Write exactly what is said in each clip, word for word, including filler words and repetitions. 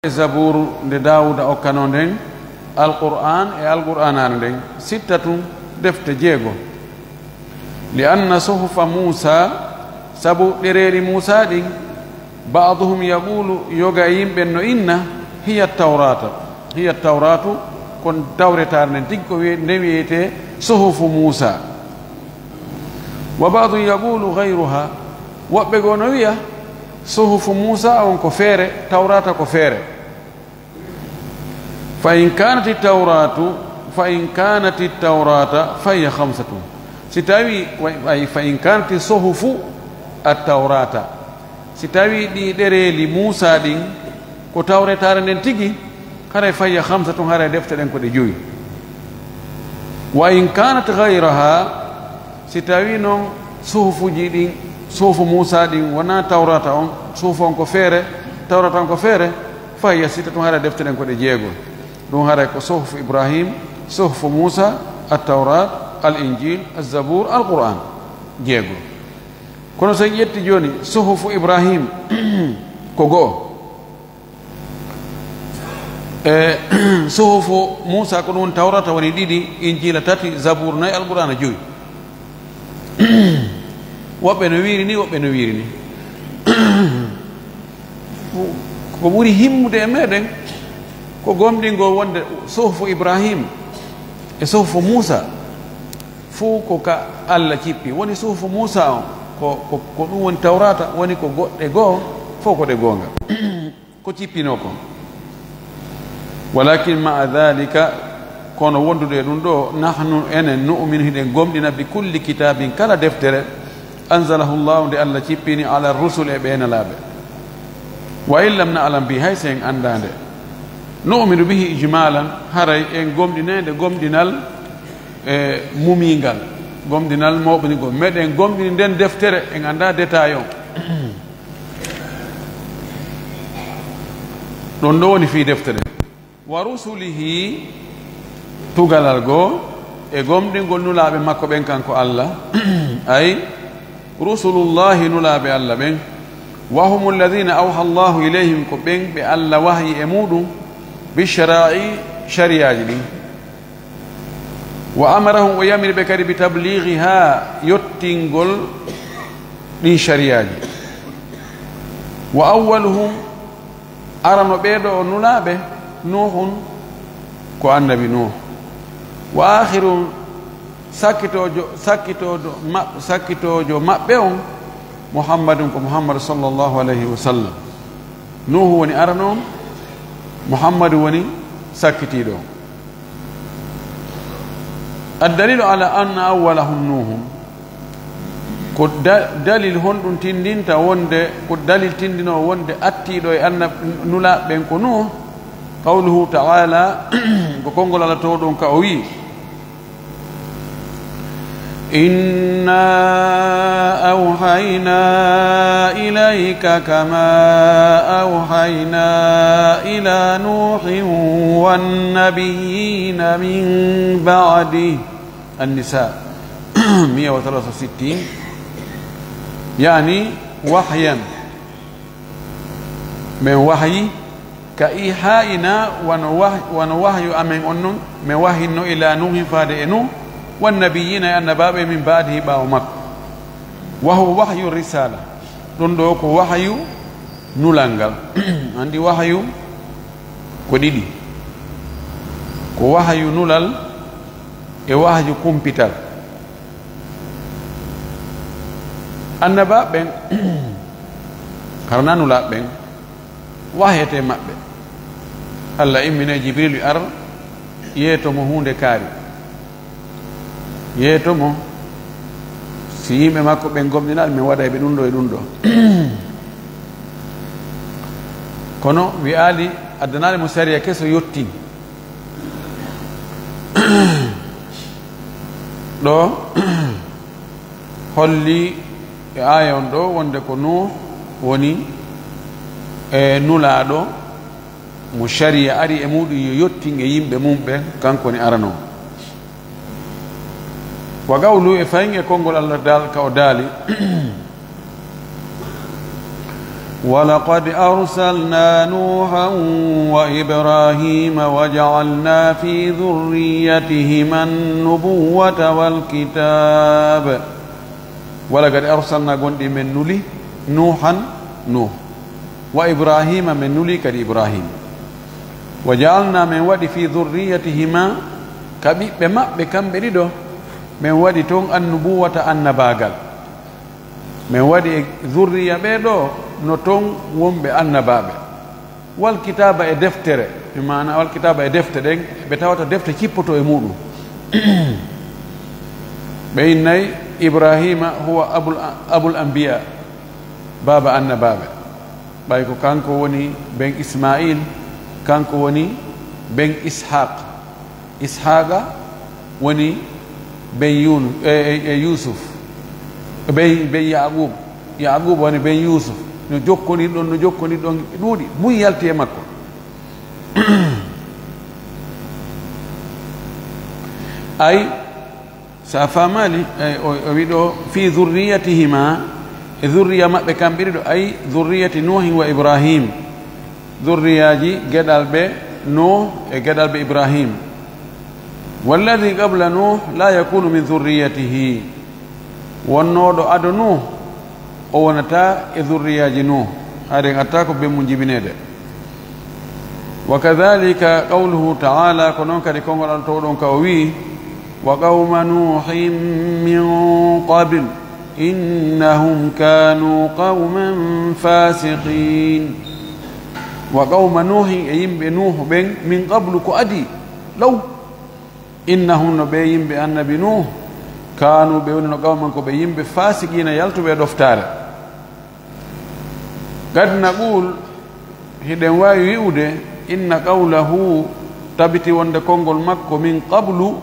e Zabuuru nde Daawuda okkanoo nden, Alqur'aan e Alqur'aanaare nden, sittatun, defte jeego. Li anna suhufa Muusaa, sabu ɗereeli Muusaa ɗin, ba'duhum yaquulu, yoga e yimɓe no inna, hiya Tawraata, hiya Tawraatu, kon Tawretaare nden tigi ko wiye-, nde wiyetee suhufu Muusaa. Wa ba'dun yaquulu ghayruha, woɓɓe goo no wiya, suhufu Muusaa on ko feere, Tawraata ko feere. Fa in kaanati Tawraatu, fa in kaanati Tawraata, fa hiya khamsatun. Si tawi, wa-, ay, fa in kaanati suhufu at-Tawraata, si tawi ɗi ɗereeli Muusaa ɗin ko Tawretaare nden tigi, haray fa hiya khamsatun, haray defte ɗen ko ɗe jowi. Wa in kaanat ghayraha, si tawi non suhufuji ɗin, suhufu Muusaa ɗin wonaa Tawraata on, suhufu on ko feere, Tawraata on ko feere, fa hiya sittatun, haray defte ɗen ko ɗe jeego. Ɗum haray ko suhufu Ibrahim, suhufu Muusaa, at-Tawraat, al-Injiil, az-Zabuur, al-Qur'aan. Jeego. Kono so en ƴetti jooni suhufu Ibrahim ko go'o. E suhufu Muusaa ko ɗum Tawrata woni ɗiɗi, Injiila tati, Zabuur nayi, Alqur'aana jowi. Woɓɓe no wiiri ni, woɓɓe no wiiri ni. Ko ɓuri himmude e meɗen ko gomɗingol wonde suhufu Ibrahim e suhufu Muusaa fuu ko ka Alla cippi. Woni suhufu Muusaa on ko, ko, ko ɗum woni Tawrata, woni ko goɗɗe goo fof ko ɗe goonga. Ko cippinoo kon. Walakin ma'a dhalika, kono wondude e ɗum ɗo, nahnu, enen, nu'minu, hiɗen gomɗina, bi kulli kitabin, kala deftere, anzalahu Allahu, nde Allah cippini, ala rusul, e ɓee nelaaɓe. Wa in lam na'lam bi, hay so en anndaa nde. Nu'minu bihi ijmalan, haray en gomɗinay nde gomɗinal, e, mumingal, gomɗinal mawɓinigol. Meɗen gomɗini nden deftere, en anndaa détail on. Ɗum ɗo woni fii defte ɗen. Wa rusulihi, tugalal goo, e gomɗingol nulaaɓe makko ɓen kanko Allah, ay, rusulullahi, nulaaɓe Allah ɓen, wa humu alladhina awha Allahu ilayhim, ko ɓen ɓe Allah wahyi e muɗum, bi shara'i, shariyaaji ɗin. Wa amarahum, o yamiri ɓe kadi, bi tablighiha, yottingol ɗin shariyaaji. Wa awwaluhum, arano ɓee ɗoo nulaaɓe, Nuuhun, ko annabi Nuuh. Wa aakhiruhum, sakkitoojo, sakkitoojo maɓ-, sakkitoojo maɓɓe on, Muhammadun, ko Muhammad sallallahu alayhi wa sallam. Nuuhu woni arano on, Muhammadu woni sakkitiiɗo on. Ad-dalilu ala anna awwalahum Nuuhun. Ko da-, dalil honɗum tindinta wonde, ko dalil tindinoo wonde attiiɗo e annab-, nulaaɓe ɓen ko Nuuh? Qawluhu ta'ala, ko konngol Allah toowɗo on ka o wi'i, إنا أوحينا إليك كما أوحينا إلى نوح والنبيين من بعده. النساء مية وثلاثة وستين. يعني وحيا. Men wahyi, ka ihaa'ina, wano wah-, wano wahyu amen on non, men wahyinno ila Nuuhin faade e Nuuh, wan nabiyyiina e annabaaɓe min ba'dihi ɓaawo makko. Wa huwa wahyu risaala, ɗum ɗo ko wahyu nulal ngal. Anndi wahyu ko ɗiɗi, ko wahyu nulal e wahyu kumpital. Annabaaɓe ɓen, hara na nulaaɓe ɓen, wahyete maɓɓe. Allah imminay Jibriilu ar, yeeto mo huunde kaari. Yeeto mo, si yimɓe makko ɓen gomɗinaali, mi waɗay ɓe ɗum ɗo e ɗum ɗo. Kono wi'aali, addanaali mo sariya keso yottin. Ɗo holli e aaya on ɗo wonde ko Nuuh woni e nulaaɗo mo sariya ari e muɗum yo yottin e yimɓe mum ɓen, kanko woni arano. Wa qawlu, e fayin e konngol Allah dal ka o daali, ولقد أرسلنا نوحا وإبراهيم وجعلنا في ذريتهما النبوة والكتاب. ولقد أرسلنا, gonɗi men nuli, Nuuhan, Nuuh, wa Ibraahiima, men nuli kadi Ibraahiim. Wa ja'alnaa, men waɗi, fii dhurriyyatihimaa, ka ɓiɓɓe maɓɓe kamɓe ɗiɗo, men waɗi toon, annubuwwata, annabaagal. Men waɗi e zurriya ɓee ɗoo no toon wonɓe annabaaɓe. Wal kitaaba, e deftere, bi maana wal kitaaba, e defte ɗen, ɓe tawata defte cippoto e muuɗum. Ɓe innay Ibraahiima huwa abul, abul anbiyaa, baaba annabaaɓe. Ɓay ko kanko woni ben Ismaa'iil, kanko woni ben Ishaaq. Ishaaqa woni ben Yun-, e, e, e Yuusuf, ben, ben Yaaquub. Yaaquub woni ben Yuusuf. No jokkondir ɗon, no jokkondir ɗon, ɗuuɗi, buy yalti e makko. Ay, so a faamaali, ay, o, o wi ɗo, fii zurriyatihimaa, e zurriya maɓɓe kamɓe ɗiɗo, ay, zurriyati Nuuhin wa Ibraahiim. Zurriyaaji geɗalɓe Nuuh e geɗalɓe Ibraahiim. Walladii qabla Nuuh laa yakuunu min zurriyatihi. Wonnooɗo ado Nuuh, o wonataa e zurriyaaji Nuuh, haade en attaako ben mum jibineede. Wa kadaalika qawluhu ta'aalaa, ko noon kadi konngol Alla toowɗo on ka o wi'i, وقوم نوح من قبل إنهم كانوا قوما فاسقين. وقوم نوح, e yimɓe Nuuhu ɓen, من قبل, ko adii law. إنهم, no ɓee yimɓe Annabi Nuuh, كانوا, ɓe wonino, قوما, ko ɓe yimɓe, فاسقين, yaltuɓe e ɗoftaare. قد نقول, hiɗen waawi wi'ude, إن قوله, tabiti wonde konngol makko, من قبل,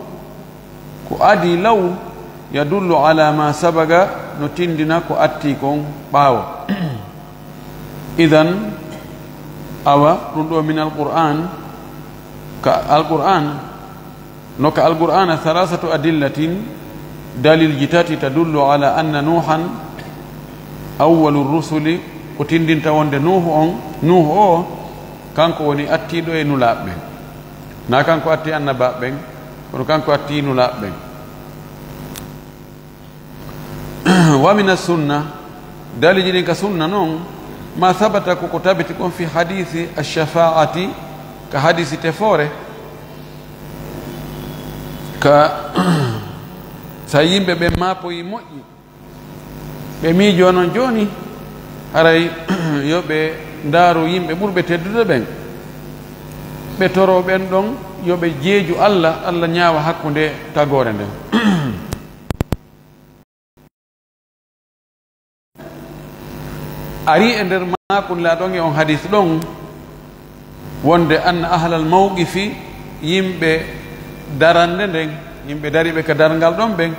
ko adii law, يدل على ما سبق, no tinndina ko attii kon ɓaawo. إذن, awa, ɗum ɗo من القرآن, ka Alqur'aan, no ka Alqur'aana, ثلاثة أدلة, dalilji tati, تدل على أن نوحا أول الرسل, ko tinndinta wonde Nuuhu on, Nuuhu o, kanko woni attiiɗo e nulaaɓe ɓen. Na kanko atti annabaaɓe ɓen, kono kanko atti nulaaɓe ɓen. Wa mina sunna, dalilji ɗin ka sunna non, ma sabata, ko ko tabiti kon, fi hadiisi ash-shafaa'ati, ka hadiisi tefoore, ka sa yimɓe ɓen maapoyi moƴƴi, ɓe miijoo non jooni, haray yo ɓe ndaaru yimɓe ɓurɓe teddude ɓen, ɓe toroo ɓen ɗon yo ɓe jeeju Alla, Alla ñaawa hakkunde tagoore nden. Ari e nder maakun laa ɗon e on hadiis ɗon, wonde anna ahlal mawqifi, yimɓe darande nden, yimɓe dariɓe ka darngal ɗon ɓen,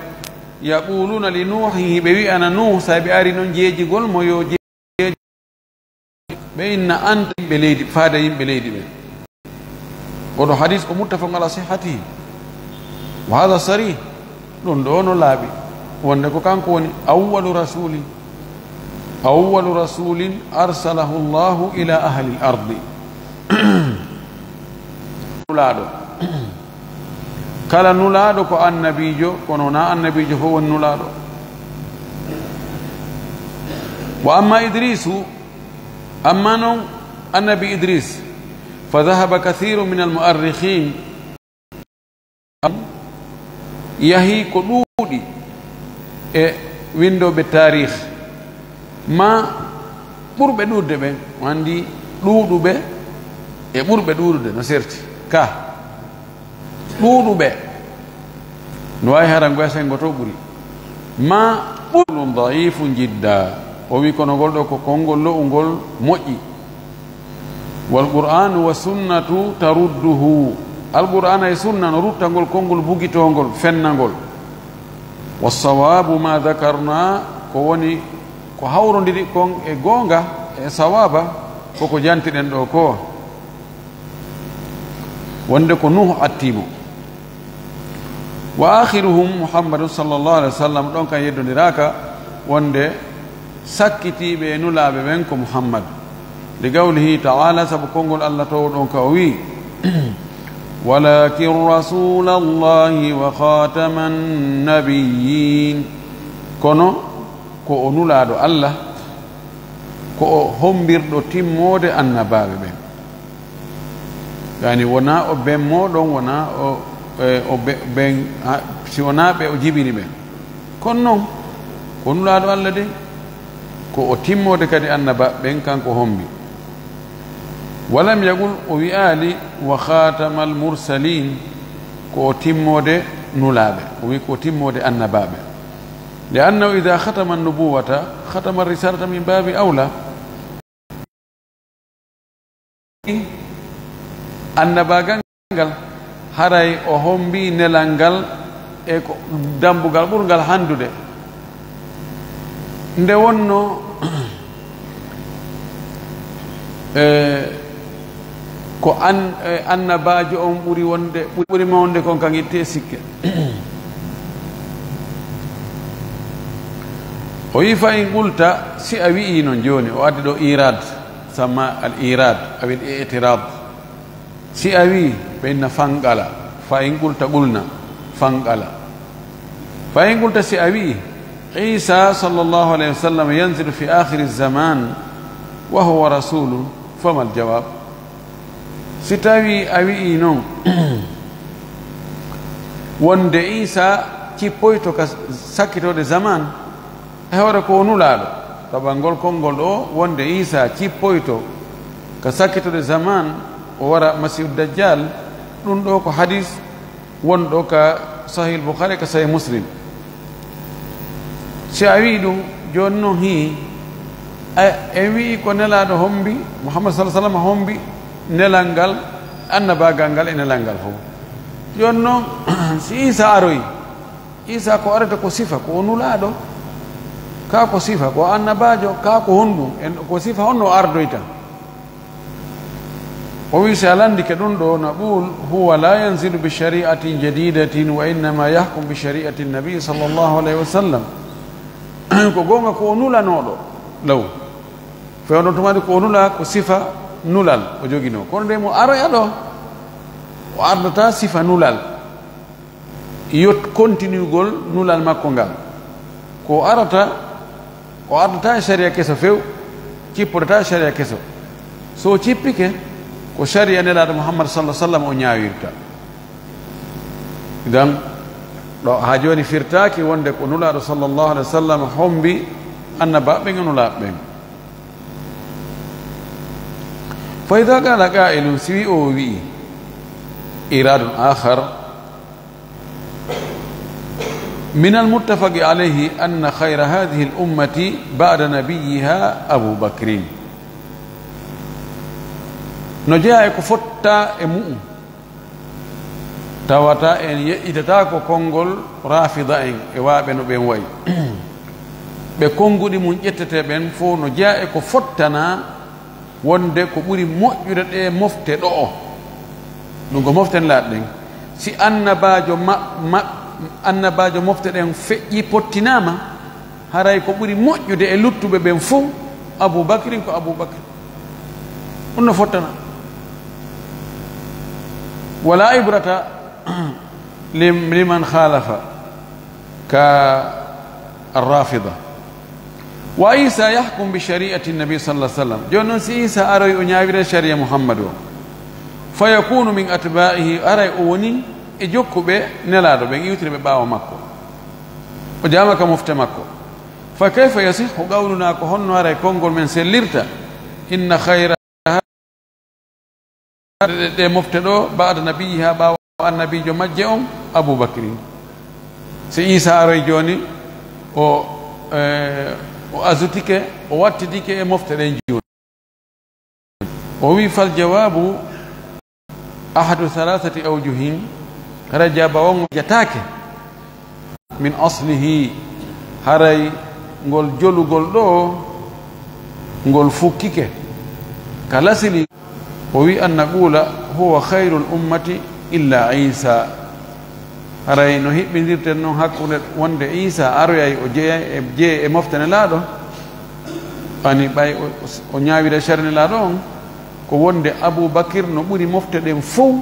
yaquluuna li Nuuhin, hiɓe wi'ana Nuuh, sa ɓe ari non jeejigol mo, yo jeeju, ɓe inna anta yimɓe leydi, faade yimɓe leydi ɓen. Oɗo hadiis ko muttafaqun ala sihhatihi. Wa haadha sarih, ɗum ɗo no laaɓi, wonde ko kanko woni awwalu rasulin, awwalu rasulin arsalahu Allahu ila ahli al-ardi. Nulaaɗo. Kala nulaaɗo ko annabiijo, kono na annabiijo fof woni nulaaɗo. Wa amma Idrisu, amma non annabi Idris, fa dhahaba kathiru min al-mu'arrikhin, yahi ko ɗuuɗi e winndooɓe taarih, ma ɓurɓe ɗuuɗde ɓen, o anndi ɗuuɗuɓe e ɓurɓe ɗuuɗude no serti. Ka ɗuuɗuɓe no waawi hara ngoya senngo to ɓuri, ma ɓurɗum da'ifu jidda. O wi kono ngol ɗo ko konngol lo'ungol moƴƴi. Wal Qur'aanu wa sunnatu tarudduhu. Al Qur'aana e sunna no rutta ngol konngol bugitoongol, fennangol. Wa sawaabu ma dhakarna, ko woni ko hawrondiri kon e goonga e sawaaba, ko ko jantiɗen ɗo ko, wonde ko Nuuh attii mo. Wa akhiruhum Muhammadun sallallahu alaihi wasallam, ɗon kan yeddondiraaka, wonde sakkitiiɓe e nulaaɓe ɓen ko Muhammad. Li qawlihi ta'ala, sabu konngol Allah toowɗo on ka o wi'i, "Walakin rasuulallahi wa khaataman nabiyyiin." Kono ko o nulaaɗo Allah, ko o hommbirɗo timmoode annabaaɓe ɓen. Yani wonaa o ben mooɗon, wonaa o, e, o be-, ben, ha, si wonaa ɓe o jibini ɓen. Kono non, ko nulaaɗo Allah de, ko o timmoode kadi annabaaɓe ɓen, kanko hombi. Walam yaqul, o wi'aali, "Wa khaatamal mursaliin," ko o timmoode nulaaɓe, o wi'i ko o timmoode annabaaɓe. Li annahu idha khatama an-nubuwwata, khatama ar-risalata min baabi awla. Annabaagal ngal, haray o hombii nelal ngal e ko dambugal ɓurngal hanndude. Nde wonnoo, e, ko an-, e, annabaajo on ɓuri wonde, ɓuri mawnde kon kan ittee sikke. O wi'i, "Fa in qulta," si a wi'ii non jooni, o addi ɗo iiraad, samma al iiraad, aw al i'tiraad. Si a wi'i, fa inna fanqala, fa in qulta qulna, fanqala. Fa in qulta, si a wi'i, Iisa sallallahu alayhi wa sallam yanzilu fi aakhiri zaman wa huwa rasulun, famal jawaab? Si tawii a wi'ii non, wonde Iisa cippoyto ka sakkitoode zaman, e hoore ko o nulaaɗo, tabangol konngol ɗo, wonde Iisa cippoyto ka sakkitoode zaman, o wara Masiihu Dajjal, ɗum ɗo ko hadis wonɗo ka Sahih Bukhari, ka Sahih Muslim. Si a wi'i ɗum, jooni non hii, a, en wi'i ko nelaaɗo hombi, Muhammad sallallahu alaihi wasallam hombi nelal ngal, annabaagal ngal e nelal ngal fof. Jooni non, si Iisa aroyi, Iisa ko arata ko sifa, ko o nulaaɗo, ka ko sifa, ko annabaajo, ka ko honɗum, en, ko sifa honno o ardoyta? O wi, si a landike ɗum ɗo, naqul, huwa la yanzilu bi shari'atin jadidatin, wa innama yahkum bi shari'ati nabi sallallahu alayhi wa sallam. Ko goonga ko o nulanooɗo law. Fewndo tumadi ko o nula, ko sifa nulal o joginoo. Kono nde mo aroya ɗo, o ardata sifa nulal. Yot continuegol nulal makko ngal. Ko arata, ko ardata e sharia keso few, cippodata e sharia keso. So cippike, ko sharia Nelaaɗo Muhammad sallallahu alaihi wasallam o ñaawirta. Idan, ɗo haa jooni firtaaki wonde ko Nulaaɗo sallallahu alaihi wasallam hombi annabaaɓe ɓen e nulaaɓe ɓen. Fa idha qala qa'ilun, si wi o wi'i, iradun akhar, من المتفق عليه أن خير هذه الأمة بعد نبيها أبو بكر. No jeyaa e ko fotta e mu'um, tawata en yeƴƴitata ko konngol Rafida en e waaɓe no ɓen wayi. Ɓe konnguɗi mum ƴettete ɓen fof no jeyaa e ko fottana wonde ko ɓuri moƴƴude ɗe mofte ɗo'o, ɗum ko mofte nelaaɗo ɗen, si annabaajo ma-, ma-, annabaajo mofte ɗen feƴƴi, pottinaama, haray ko ɓuri moƴƴude e luttuɓe ɓen fof, Abu Bakrin ko Abu Bakr. Ɗum no fottana. Wala ibrata lim-, liman khalafa ka Ar-Rafida. Wa Isa yahkum bi shari'ati nabi sallallahu alaihi wasallam. Jooni non si Isa aroyi o ñaawira sharia Muhammadu o. Fa yakunu min atba'ihi, aray o woni e jokkuɓe Nelaaɗo ɓen, iwtiriɓe ɓaawo makko. O jaama ka mofte makko. Fa kayfa yasihhu qawluna, ko honno aray konngol men sellirta? Inna khayra ɗe, ɗe mofte ɗo, ba'da nabiyyiha, ɓaawo annabiijo majje on, Abu Bakri. Si Isa aroy jooni, o, eh, o azutike, o wattidike e mofte ɗen jooni. O wi, fal jawabu ahadu thalathati awjuhin, rajaba on jataake. Min aslihi, haray ngol jolugol ɗo, ngol fukkike ka lasili. O wi, an naqula, huwa khayrul ummati illa Isa. Haray no hiɓɓindirten non hakkunde wonde Isa aroyay o jeeyay e, jeeye e mofte Nelaaɗo, Ani ɓay o, o, o ñaawira sariya Nelaaɗo on, ko wonde Abuu Bakir no ɓuri mofte ɗen fow,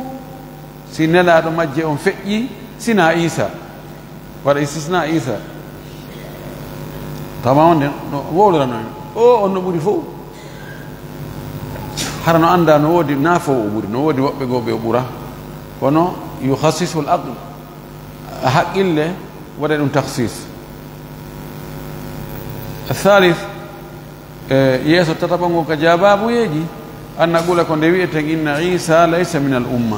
si Nelaaɗo majje on feƴƴi, sinaa Iisaa. Waɗa istisnaa Iisaa. Tama on nden, no wowlorano en. O, on no ɓuri fow. Hara no anndaa no woodi, naa fow o ɓuri. No woodi woɓɓe goo ɓe o ɓura. Kono, yukhassisuhul aql. Haqqille waɗa ɗum takhsis. Thalith, e, yeeso tataɓo ngo ka jaabaabuyeeji, an naqula ko nde wi'eten, inna Iisa laysa minal umma.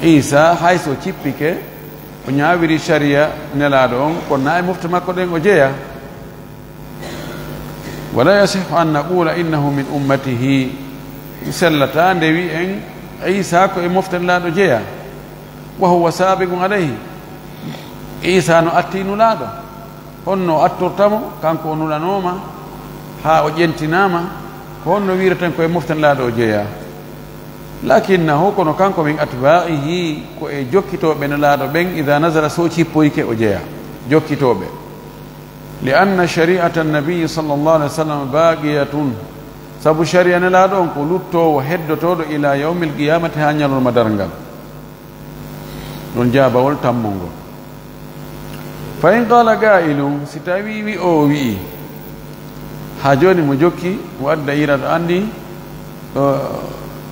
Iisa, hay so cippike, o ñaawiri sariya Nelaaɗo on, kono naa e mofte makko ɗen o jeyaa. Wala yasihhu an naqula innahu min ummatihi. Sellataa nde wi'en Iisa ko e mofte Nelaaɗo jeyaa. Wa huwa sabiqun alayhi. Iisa no atti Nulaaɗo. Honno o attorta mo? Kanko o nulanooma, haa o ƴentinaama. Ko honno wi'ireten ko e mofte Nelaaɗo o jeyaa? Lakinnahu, kono kanko min atba'ihi, ko e jokkitooɓe Nelaaɗo ɓen, ida nazala, so o cippoyke o jeyaa. Jokkitooɓe. Li anna shari'ata nabiyyi sallallahu alayhi wa sallam baqiyatun. Sabu sariya Nelaaɗo on ko luttoowo, heddotooɗo ila yawmil qiyamati, haa ñalorma darngal. Ɗon jaabawol tammol ngol. Fa in qala qa'ilun, si tawi wi'oowo wi'i, haa jooni mo jokki, mo adda ira ɗo anndi, o,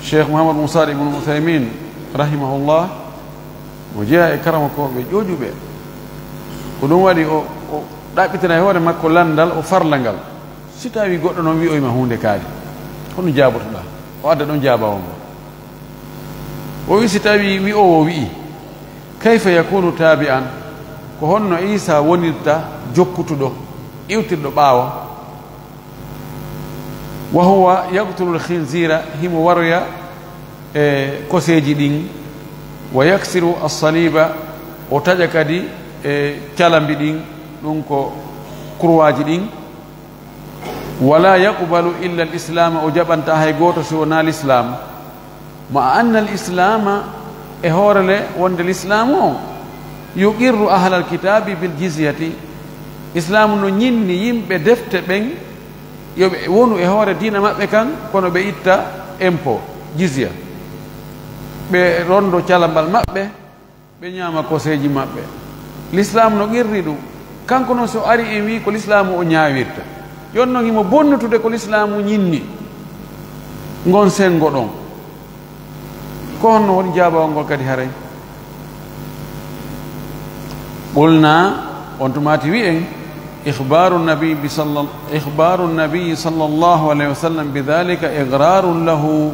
Cheikh Mouhamadou Moussa ibn Uthaymin, rahimahullah, mo jeyaa e karamokooɓe ƴoƴuɓe. Ko ɗum waɗi o, o ɗaɓɓitana e hoore makko lanndal, o farla ngal. Si tawi goɗɗo noon wi'oyma huunde kaari, ko ɗum jaabotoɗaa? O adda ɗon jaabawol ngol. O wi, si tawi wi'oowo wi'i, kayfa yakunu tabi'an, ko honno Iisa wonirta jokkutuɗo, iwtirɗo ɓaawo? Wa huwa yaqtulu al-khinzira, himo waroya e koseeji ɗin, wa yaksiru as-saliba, o taƴa kadi e calambi ɗin, ɗum ko kurwaaji ɗin. Wala yaqbalu illa al-islama, o jaɓanta hay gooto si wonaa lislaam. Ma anna al-islama, e hoore le wonde lislaamu o, yuqirru ahlal kitaabi bil jizyati, islaamu no ñinni yimɓe defte ɓen, yo ɓe wonu e hoore diina maɓɓe kan, kono ɓe itta impôt, jizya, ɓe rondo calambal maɓɓe, ɓe ñaama koseeji maɓɓe. Lislaam no qirri ɗum. Kanko noon, so ari en wii ko lislaamu o ñaawirta, yon noon himo bonnutude ko lislaamu ñinni ngon senngo ɗon. Ko honno woni jaabawol ngol kadi haray? Qulna, on tumaati wi'en, ikhbaru nabi bi sallal-, ikhbaru nabi sallallahu alayhi wa sallam bi dhalika iqrarun lahu.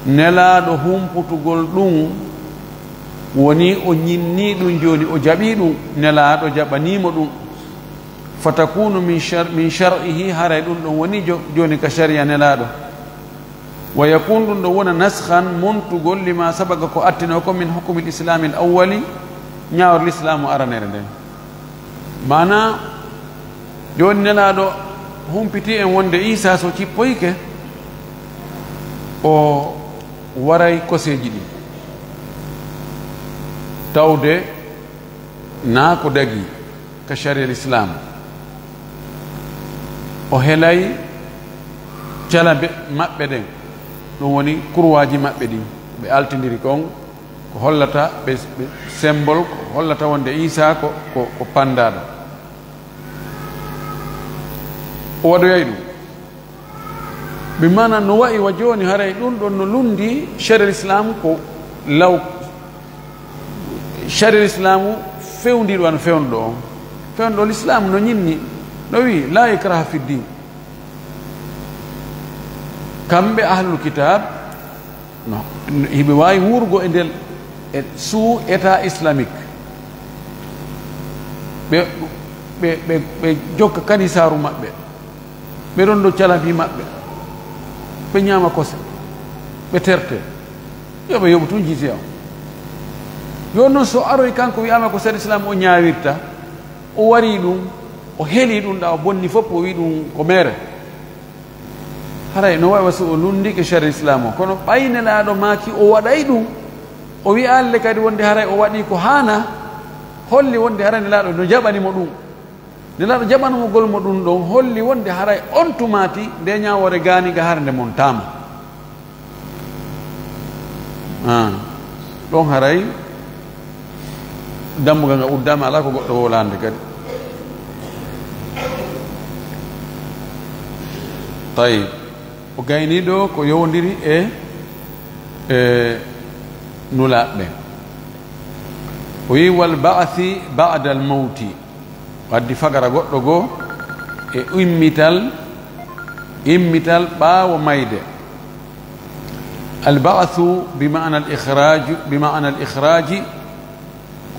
Nelaaɗo humputugol ɗum woni o ñinnii ɗum, jooni o jaɓii ɗum, Nelaaɗo jaɓanii mo ɗum. Fatakunu min shar-, min shar'ihi, haray ɗum ɗon woni jo-, jooni ka shari'a Nelaaɗo. Wa yakun, ɗum ɗon wona naskhan, montugol, lima sabaqa, ko attinoo ko, min hukmil islamil awwali, ñaawre lislaamu aranere nden. Maanaa, jooni Nelaaɗo humpitii en wonde Iisaa so cippoyke, o waray koseeji ɗin. Tawde naa ko dagii ka sariya Lislaam, o helay calambe maɓɓe ɗen, ɗum woni kurwaaji maɓɓe ɗin, ɓe altindiri kon, ko hollata ɓe, ɓe symbole, ko hollata wonde Iisaa ko, ko, ko panndaaɗo. O waɗoyay ɗum. Bi maana no wa'i wa jooni, haray ɗum ɗon no lundi sariya Lislaamu ko law, sariya Lislaamu fewndiiɗo an fewndo on. Fewndo Lislaamu no ñinni, no wi'i, "Laa ikraha fi diin." Kamɓe ahlul kitaab, no, hiɓe waawi wuurgo e nder, e sous état islamique. Ɓe, ɓe, ɓe, ɓe jokka kanisaaru maɓɓe. Ɓe rondo calambi maɓɓe. Ɓe ñaama kose. Ɓe terte. Yo ɓe yoɓu tun jizya on. Yo non so aroy kanko wi'aama ko sariya Islam o ñaawirta, o warii ɗum, o helii ɗum, ɗa o bonni fof, o wi'i ɗum ko mere. Haray no wa'i wa so o lunndike sariya Islam o. Kono ɓay Nelaaɗo maaki o waɗay ɗum, o wi'aali le kadi wonde haray o waɗii ko haana, holli wonde haray Nelaaɗo no jaɓani mo ɗum. Nelaaɗo jaɓanugol mo ɗum ɗon holli wonde haray on tumaati nde ñaawoore gaani ga hare nde montaama. Ah, ɗon haray dambugal ngal uddaama, alaa ko goɗɗo wowlaande kadi. Tayyib. O gayni ɗo ko yowondiri e, e nulaaɓe ɓen. O wi'i, "Wal ba'si ba'dal mawti." Waddi fagara goɗɗo goo e immital, immital ɓaawo mayde. Al ba'su bi ma'ana al ikhraj, bi ma'ana al ikhraji.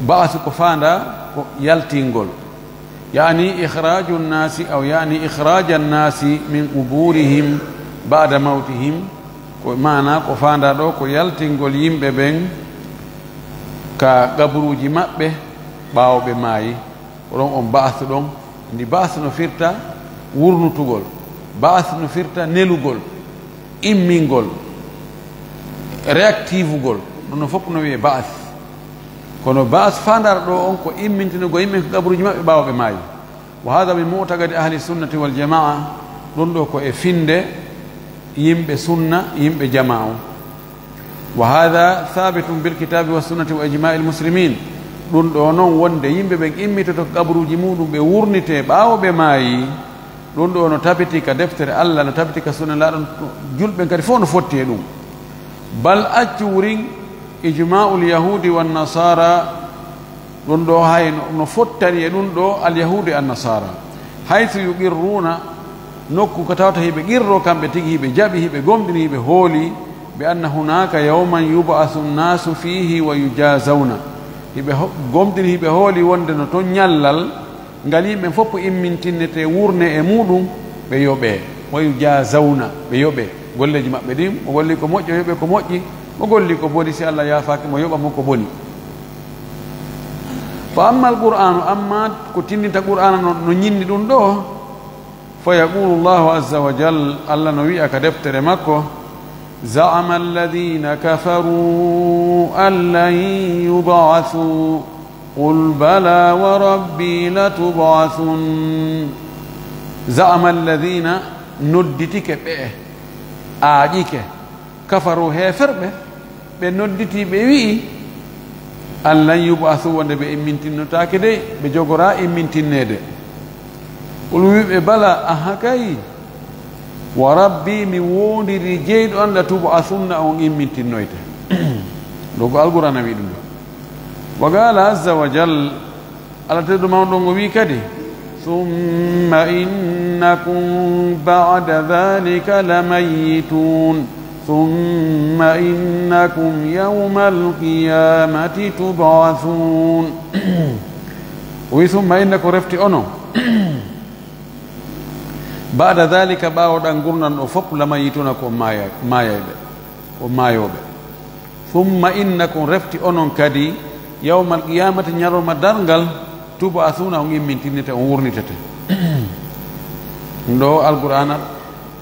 Ba'su ko faandaa ko yaltingol. Ya'ni ikhraju nnasi aw ya'ni ikhraja nnasi min quburihim ba'da mawtihim. Ko maana ko faandaa ɗo ko yaltingol yimɓe ɓen ka qaburuuji maɓɓe ɓaawo ɓe maayi. Ko ɗon on ba'su ɗon. Ndi ba'su no firta wurnutugol. Ba'su no firta nelugol, immingol, réactivugol. Ɗum no fof no wi'e ba'su. Kono ba'su faandaaro ɗo on ko immintinugol yimɓe ko qaburuuji maɓɓe ɓaawo ɓe maayi. Wa hada min mu'taqadi ahli sunnati wal jamaa. Ɗum ɗo ko e finde yimɓe sunna, yimɓe jamaa on. Wa hada thabitun bil kitabi wa sunnati wa ijma'i al muslimin. Ɗum ɗo noon wonde yimɓe ɓen immitoto ko qaburuuji muɗum ɓe wurnitee ɓaawo ɓe maayi. Ɗum ɗo no tabiti ka deftere Allah, no tabiti ka sunna laaɗo, julɓe ɓen kadi fof no fotti e ɗum. Bal accu wurin ijma'ul yahudi wan nasara. Ɗum ɗo hay no, no fottani e ɗum ɗo al yahudi an nasara. Haythu yuqirruna, nokku ko tawata hiɓe qirro kamɓe tigi, hiɓe jaɓi, hiɓe gomɗini, hiɓe hooli, bi anna hunaka yawman yub'athu nnasu fihi wa yujazawna. Hiɓe ho-, gomɗini, hiɓe hooli wonde no ton ñallal ngal yimɓe fof immintinnete, wurne e muɗum, ɓe yoɓe, wa yujazawna, ɓe yoɓe golleeji maɓɓe ɗin. Mo golli ko moƴƴo, yoɓe ko moƴƴi. Mo golli ko boni, si Allah yaafaaki mo, yoɓa mo ko boni. Fa amma al-Qur'anu, amma ko tindinta Qur'aana no, no ñinni ɗum ɗo, fa yaqulu Allahu azza wa jal, Allah no wi'a ka deftere makko, "Za'ama alladhina kafaru an lan yub'athu, qul bala wa rabbi latub'athun." Za'ama alladhina, nodditike ɓe, aaƴike, kafaru, heeferɓe, ɓe nodditii, ɓe wi'i, "An lan yub'asu, wonde ɓe immintinnotaake dey, ɓe jogoraa immintinneede." Qul, wi'uɓe, "Bala, aha kay, wa rabbi, mi woondiri jeyɗo an, la tub'asunna, on immintinnoyte." Ɗo ko Alqur'aana wi'i ɗum ɗo. Wa qala azza wa jal, Allah tedduɗo mawɗo ngo wi'i kadi, "Thumma innakum ba'da dhalika lamayyitun, thumma innakum yawmal qiyamati tub'athun." O wi'i, "Thumma innakum, refti onon, ba'da dhalika, ɓaawo ɗan ngurndan ɗo fof, lamayyituna, ko maaya-, maayayɓe, ko maayooɓe." "Thumma innakum, refti onon kadi, yawmal qiyamati, ñalorma darngal, tub'athuna, on immintinnete, on wurnitete." Ɗum ɗo Alqur'aana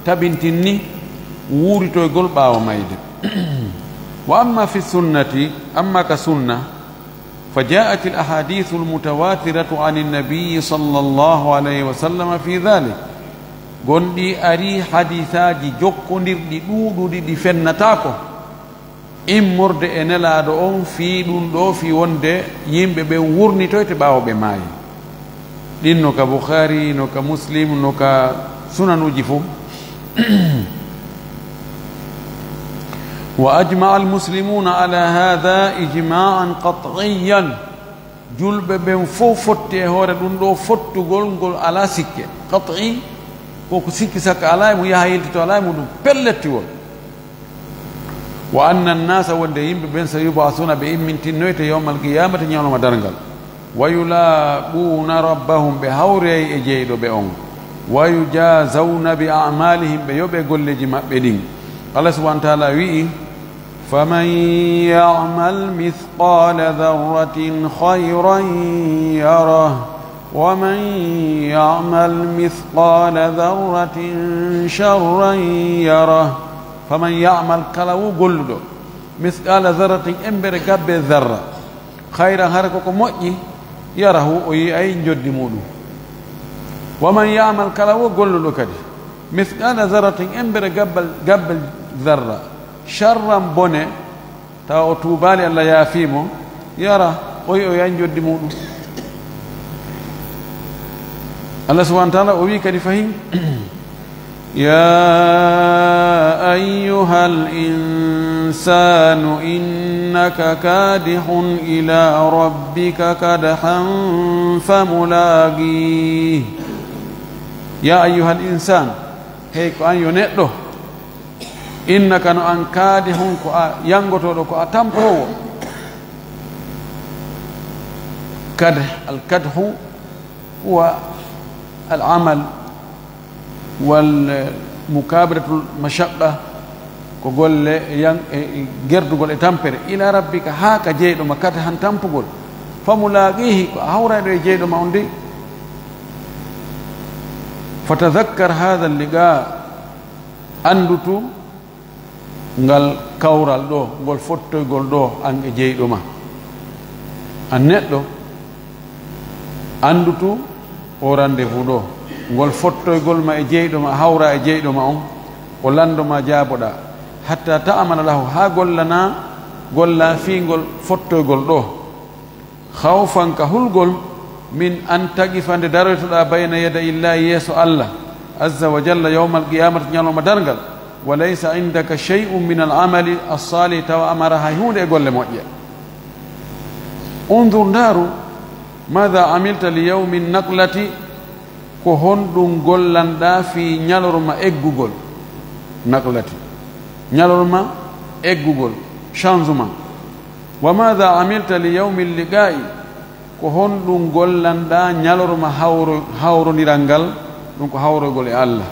tabintinni wuuritoygol ɓaawo mayde. Wa amma fi sunnati, amma ka sunna, fa ja'at al ahadithu al mutawatiratu an an-nabi sallallahu alayhi wa sallam fi dhalik. Gonɗi ari hadiisaaji jokkondirɗi ɗuuɗuɗi ɗi fennataako. Immorde e Nelaaɗo on fii ɗum ɗoo, fii wonde yimɓe ɓen wurnitoyte ɓaawo ɓe maayi. Ɗin no ka Bukhaari, no ka Muslim, no ka sunanuuji fof. Wa ajma'a al-muslimuuna ala haadha ijmaa'an qat'iyyan. Julɓe ɓen fof fotti e hoore ɗum ɗoo fottugol ngol alaa sikke. Qat'i, ko ko sikki sakka alaa e mum, yaha yiltito alaa e muɗum, pellettiwol. Wa anna annaasa, wonde yimɓe ɓen, sayub'asuuna, ɓe immintinnoyte, yawmal qiyaamati, ñalawma darngal. Wa yulaaquuna rabbahum, ɓe hawroyay e jeyɗo ɓe on. Wa yujaazawna bi a'maalihim, ɓe yoɓe golleeji maɓɓe ɗin. Allah subhaanahu wa ta'aalaa wi'i, فمن يعمل مثقال ذرة خيرا يره، ومن يعمل مثقال ذرة شرا يره. فمن يعمل، kala wo golluɗo, مثقال ذرة، embere gabbe zarra, خيرا، hara ko ko moƴƴi, يره، o yi'ay njoddi muɗum. Wa man ya'mal, kala wo golluɗo kadi, mithqala zarratin, embere gabbal, gabbal zarra, sharran, bone, tawa o tuubaali, Allah yaafii mo, yara, o yi'oya njoddi muuɗum. Allah subhanahu wa ta'ala o wi'i kadi fahin, يا أيها الإنسان إنك كادح إلى ربك كدحا فملاقيه. يا أيها الإنسان, hey ko an yo neɗɗo, innaka, no an, kaadihun, ko a yanngotooɗo, ko a tampoowo. Kad, al kadhu huwa al amal wal mukabaratul mashaqqa, ko golle e yan-, e, e gerdugol e tampere, ila rabbika, haa ka jeyɗo ma, kadhan, tampugol, famulaqihi, ko a hawrayɗo e jeyɗo ma on de. Fatadhakkar hadha al liqa, anndutu ngal kawral ɗo, ngol fottoygol ɗo, an e jeyɗo ma. An neɗɗo, anndutu o rendez-vous ɗo, ngol fottoygol ma e jeyɗo ma, a hawra e jeyɗo ma on, o lanndo ma, jaaboɗaa, hatta ta'mala lahu, haa gollana, golla fii ngol fottoygol ɗo. Khawfan, ka hulgol, min an taqifa, nde daroytoɗaa, bayna yadayi Llahi, yeeso Allah, azza wa jalla, yawmal qiyamati, ñalawma darngal, wa laysa indaka shay'un min al amali as-salih, tawa a maraa hay huunde e golle moƴƴe. Unzur, ndaaru, madha amilta li yawmi naqlati, ko honɗum gollanɗaa fii ñalorma eggugol, naqlati, ñalorma eggugol, changement. Wa madha amilta li yawmi liqa'i, ko honɗum gollanɗaa ñalorma hawro-, hawrondiral ngal, ɗum ko hawroygol e Allah.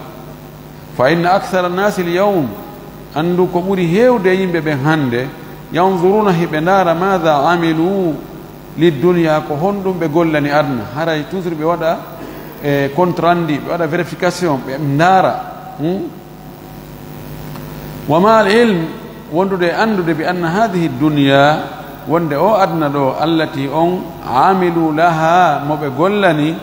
Fa inna akthara nnasi l yawm, anndu ko ɓuri heewde e yimɓe ɓen hannde, yanzuruna, hiɓe ndaara, madha amilu lid dunya, ko honɗum ɓe gollani aduna. Haray toujours ɓe waɗa, e, compte rendu, ɓe waɗa vérification, ɓe ndaara. Hmm? Wa ma al ilm, wondude e anndude, bi anna hadhihi dunya, wonde o aduna ɗo, allati, on, amilu laha, mo ɓe gollani,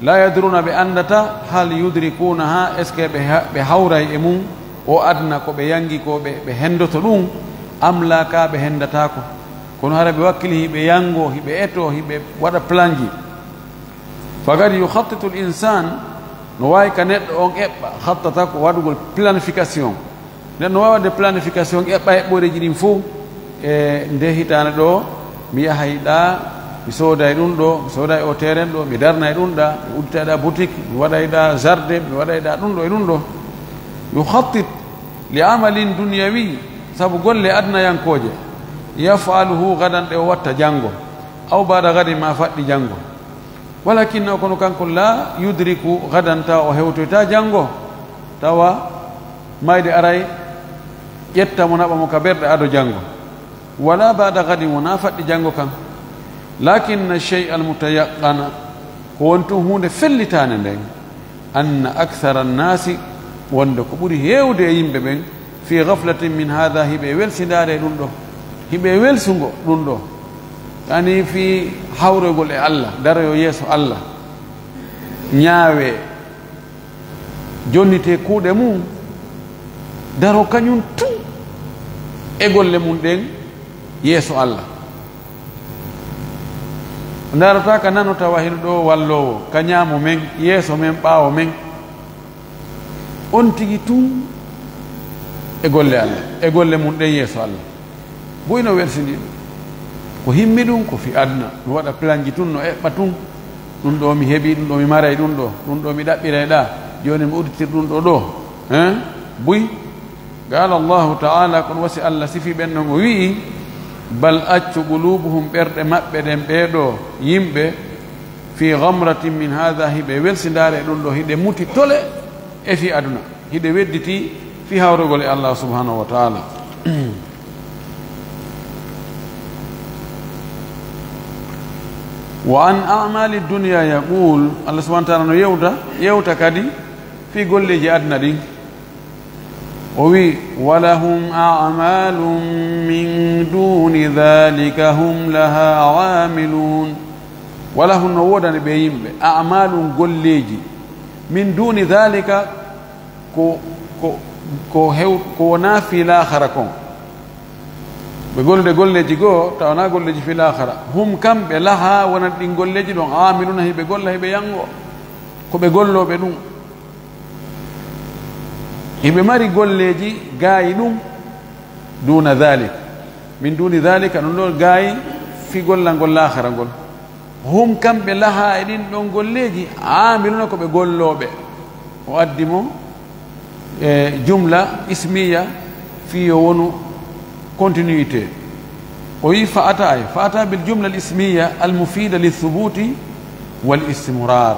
la yadruna, ɓe anndata, hal yudrikunaha, est ce que ɓe ha-, ɓe hawray e mum, o aduna ko ɓe yangi ko ɓe, ɓe hendoto ɗum, am la, ka ɓe hendataako. Kono hara ɓe wakkili, hiɓe yango, hiɓe eto, hiɓe waɗa planji. Faqad yukhattitu l insan, no waawi ka neɗɗo on eɓɓa, khattata ko waɗugol planification. Neɗɗo no waawi waɗde planification, eɓɓa eɓɓooreeji ɗin fof. E nde hitaande ɗo, mi yahay ɗa, mi sooday ɗum ɗo, mi sooday o terrain ɗo, mi darnay ɗum ɗa, mi udditay ɗa boutique, mi waɗay ɗa jardin, mi waɗay ɗa ɗum ɗo e ɗum ɗo. Yukhattit li amalin dunyawi, sabu golle adnayankooje. Yaf'aluhu gadan, ɗe o watta janngo. Aw ba'da gadin, ma faɗɗi janngo. Walakinnahu, kono kanko, la yudriku gadan, tawa o hewtoyta janngo, tawa mayde aray ƴetta mo, naɓa mo ka berɗe ado janngo. Wala ba'da gadin, wona faɗɗi janngo kan. Lakinna shay'a al mutayaqqana, ko woni tun huunde fellitaande nden, anna akthara nnasi, wonde ko ɓuri heewde e yimɓe ɓen, fi ghaflatin min hadha, hiɓe e welsindaare e ɗum ɗo, hiɓe e welsungo ɗum ɗo, yani fi hawroygol e Allah, daroyo yeeso Allah, ñaawe, jonnite kuuɗe mum, daro kañum tun e golle mum ɗen yeeso Allah. Ndaarata ka nano tawa hino ɗo walloowo, ka ñaamo men, yeeso men, ɓaawo men. On tigi tun e golle Allah, e golle mum ɗen yeeso Allah. Buy no welsini ɗum. Ko himmi ɗum, ko fi aduna. No waɗa planji tun, no eɓɓa tun. Ɗum ɗo mi heɓi, ɗum ɗo mi maray, ɗum ɗo, ɗum ɗo mi ɗaɓɓiray ɗa. Jooni mi udditir ɗum ɗo ɗo. Hein? Buy. Qala Allahu ta'ala, kono wasi Allah sifi ɓen non, o wi'i, bal, accu, qulubuhum, ɓerɗe maɓɓe ɗen, ɓee ɗo yimɓe, fi ghamratin min hadha, hiɓe welsindaare e ɗum ɗo, hiɗe muti tole e fi aduna, hiɗe wedditi fi hawrugol e Allah subhanahu wa ta'ala. Wa an a'mali dunya yaqul, Allah subhanahu wa ta'ala no yewta, yewta kadi fi golleeji aduna ɗin. O wi, "Walahum a'malun min duni dhalika hum laha amilun." Walahum, no woodani ɓe yimɓe, a'malun, golleeji, Min duni dhalika, ko, ko, ko hew-, ko wonaa fii laakhara kon. Ɓe gollude golleeji goo, tawa wonaa golleeji fii laakhara. Hum kamɓe lahaa wonat ɗin golleeji ɗon, aamiluna hiɓe golla hiɓe yanngoo. Ko ɓe gollooɓe ɗum. Hiɓe mari golleeji gaayi ɗum. Duna dhalik. Min duni dhalika, ɗum ɗo gaayi fii gollal ngol laakhara ngol. Hum kamɓe lahaa e ɗin ɗon golleeji, aamiluna ko ɓe gollooɓe. O addi mo, e, jumla ismiya fii yo wonu continuité. O wi fa ata ay, fa ata bil jumla al ismiya al mufida li thubuti wal istimrar.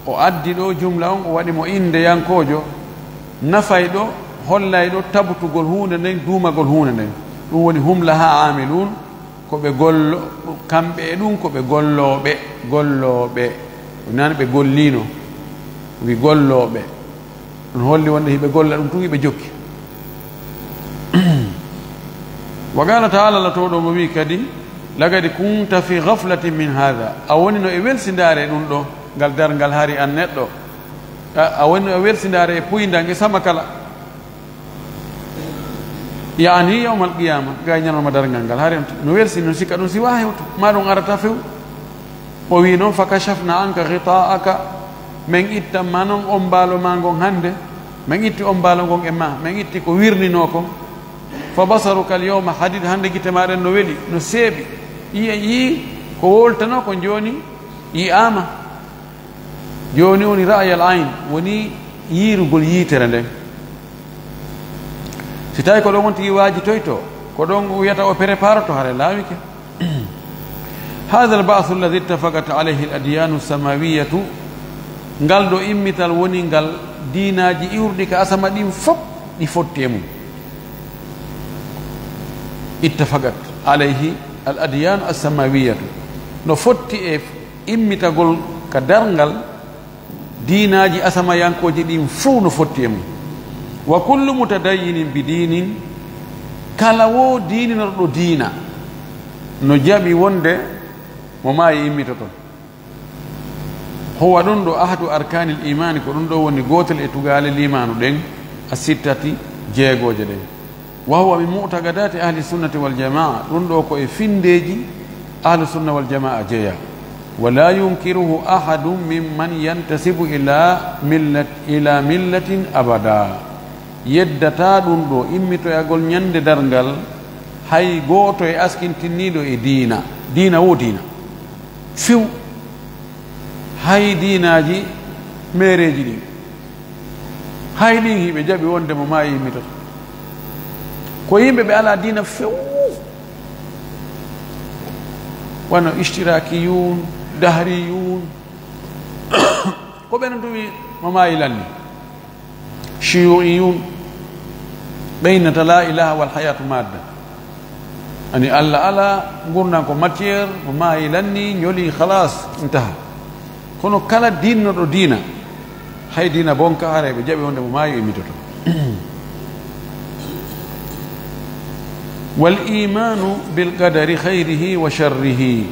O addi ɗo jumla on, o waɗi mo indeyankoojo, nafayɗo, hollayɗo tabutugol huunde nden, duumagol huunde nden. Ɗum woni hum laha aamilun, ko ɓe gollo-, kamɓe e ɗum ko ɓe gollooɓe, gollooɓe. Ɗum nani ɓe golliino, wi gollooɓe. Ɗum holli wonde hiɓe golla ɗum tun, hiɓe jokki. Wa qala taala, Allah towɗo mo wi kadi, laqad kunta fi ghaflatin min hadha, a wonino e welsindaare e ɗum ɗo, ngal darngal hari an neɗɗo. A, a wonino e welsindaare e puyndange sama kala. Yaani yawmal qiyama, ga ñalawma darngal ngal, hari on no welsi, no sikka ɗum si wa hewto, ma ɗum arata few. O wi noon, fa kashafna anka ghita'aka, men ittan ma noon ombaalo ma ngon hannde, men itti ombaalo ngon e ma, men itti ko wirninoo kon. Fa basaruka al yawma hadid, hannde gite ma ɗen no weli, no seeɓi. Yi'e yii ko wowltanoo kon jooni yi'aama. Jooni woni ra'yal ayn, woni yiirugol yiitere nden. Si tawi ko ɗon on tigi waajitoyto, ko ɗon o wiyata o préparoto, hare laawike. Hadha al-ba'thu alladhi ittafaqat alayhi al-adyanu samawiyatu, ngal ɗo immital woni ngal diinaaji iwruɗi ka asama ɗin fof ɗi fotti e mum. Ittafaqat alayhi al-adyanu as-samawiyatu, no fotti e immitagol ka darngal diinaaji asamayankooji ɗin fof no fotti e mum. Wa kullu mutadayyinin bi diinin, kala wo diininorɗo diina, no jaɓi wonde mo maayi immitoto. Huwa ɗum ɗo ahadu arkaanil iimaani, ko ɗum ɗo woni gootel e tugaale liimaanu ɗen, a sittati, jeegooje ɗen. Wa huwa min mu'taqadaati ahli sunnati wal jamaa, ɗum ɗo ko e finndeeji ahlu sunna wal jamaa jeyaa. Wa laa yunkiruhu ahadun mimman yantasibu ila millat-, ila millatin abada. Yeddataa ɗum ɗo immitoyagol ñande darngal hay gooto e askintinniiɗo e diina, diina wo diina. Few. Hay diinaaji meereeji ɗin, hay ɗin hiɓe jaɓi wonde mo maayi immitoto. Ko yimɓe ɓe alaa diina few, wano ishtirakiyun, dahriyun, ko ɓen tumi mo maayi lanni. Shiyu'iyun, ɓe innata la ilaha wal hayatu madda. Ani Allah ala, ngurndan ko matière, mo maayi lanni, ñoli, khalas, intaha. Kono kala diinnoɗo diina, hay diina bonka, haray ɓe jaɓi wonde mo maayi o immitoto. Wal imanu bil qadari khayrihi wa sharrihi.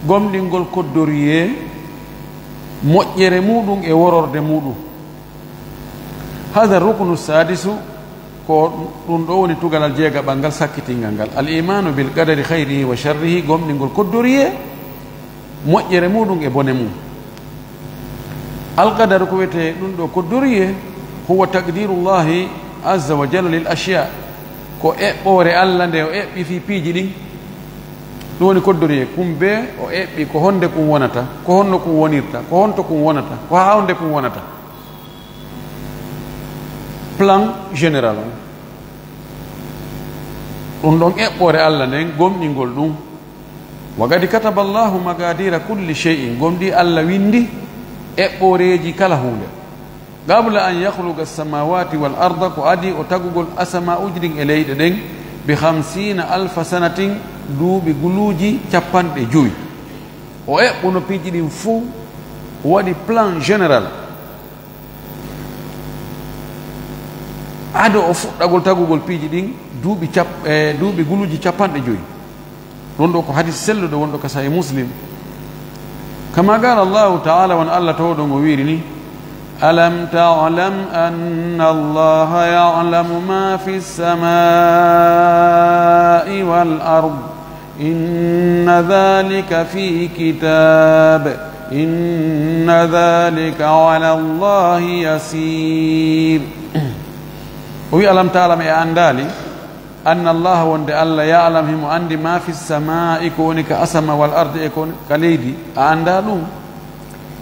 Gomɗingol koddoriyee, moƴƴere muɗum e wororde muɗum. Hada ruknu sadisu, ko ɗum ɗo woni tugalal jeegaɓal ngal sakkitingal ngal. Al imanu bil qadari khayrihi wa sharrihi, gomɗingol koddoriyee, moƴƴere muɗum e bone mum. Al qadaru ko wiyetee ɗum ɗo koddoriyee, huwa taqdirullahi azza wa jalla lil ashiya, ko eɓɓoore Allah nde o eɓɓi fii piiji ɗin. Ɗum woni koddoriyee, kum bee o eɓɓi ko honde kum wonata, ko honno kum wonirta, ko honto kum wonata, ko haa honde kum wonata. Plan général on. Ɗum ɗon eɓɓoore Allah nden, gomɗingol ɗum. Wa qad kataba Allahu maqadira kulli shay'in, gomɗii Allah winndi eɓɓooreeji kala huunde. Qabla an yakhluqa as-samawati wal arda, ko adii o tagugol asama'uuji ɗin e leyɗe ɗen, bi khamsina alfa sanatin, duuɓi guluuji cappanɗe jowi. O eɓɓuno piiji ɗin fuu, o waɗi plan général. Ado o fuɗɗagol tagugol piiji ɗin, duuɓi cap-, e duuɓi guluuji cappanɗe jowi. Ɗum ɗo ko hadis selluɗo wonɗo ka Sahih Muslim. Kama qala Allahu ta'ala, won Allah towɗo ngo wiiri ni, ألم تعلم أن الله يعلم ما في السماء والأرض إن ذلك في كتاب إن ذلك على الله يسير. O wi, "Alam taalam, e a anndaali, anna Allah, wonde Allah, ya'lam, himo anndi, ma fi samaa'i, ko woni ka asama, wal ardi, e ko woni ka leydi, a anndaa ɗum?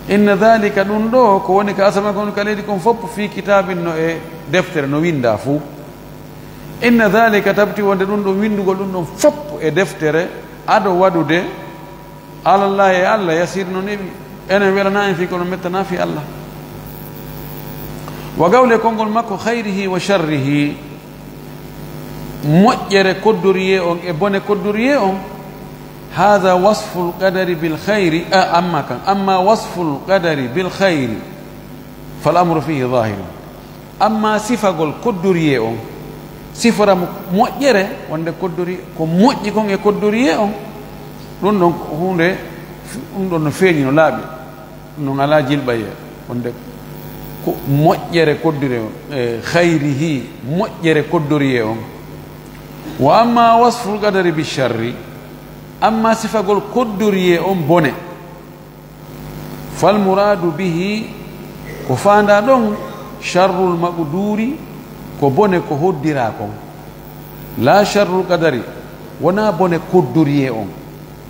Inna dhalika, ɗum ɗo, ko woni ka asama, ko woni ka leydi kon fof, fi kitaabin, no e deftere, no winndaa fuu. Inna dhalika, tabiti wonde ɗum ɗon, winndugol ɗum ɗon fof e deftere, ado waɗude, alallahi, e Allah, yasir, no newi. Enen welanaa en fii, kono mettanaa fii Allah." Wa gawle konngol makko, khayrihi wa sharrihi, moƴƴere koddoriyee on e bone koddoriyee on. Haadha wasful qadari bil khayri, a, amma kan, amma wasful qadari bil khayri, fal amru fihi zahirun. Amma sifagol koddoriyee on, sifora mo moƴƴere, wonde koddori, ko moƴƴi kon e koddoriyee on, ɗum ɗon ko huunde, ɗum ɗon no feeñi, no laaɓi, ɗum ɗon alaa jilɓayee, wonde ko moƴƴere koddoriyee on, e khayrihi, moƴƴere koddoriyee on. Wa amma wasful qadari bi sharri, amma sifagol koddoriyee on bone, fal muraadu bihi, ko faandaa ɗon, sharrul maqduuri, ko bone ko hoddiraa kon. Laa sharrul qadari, wonaa bone koddoriyee on.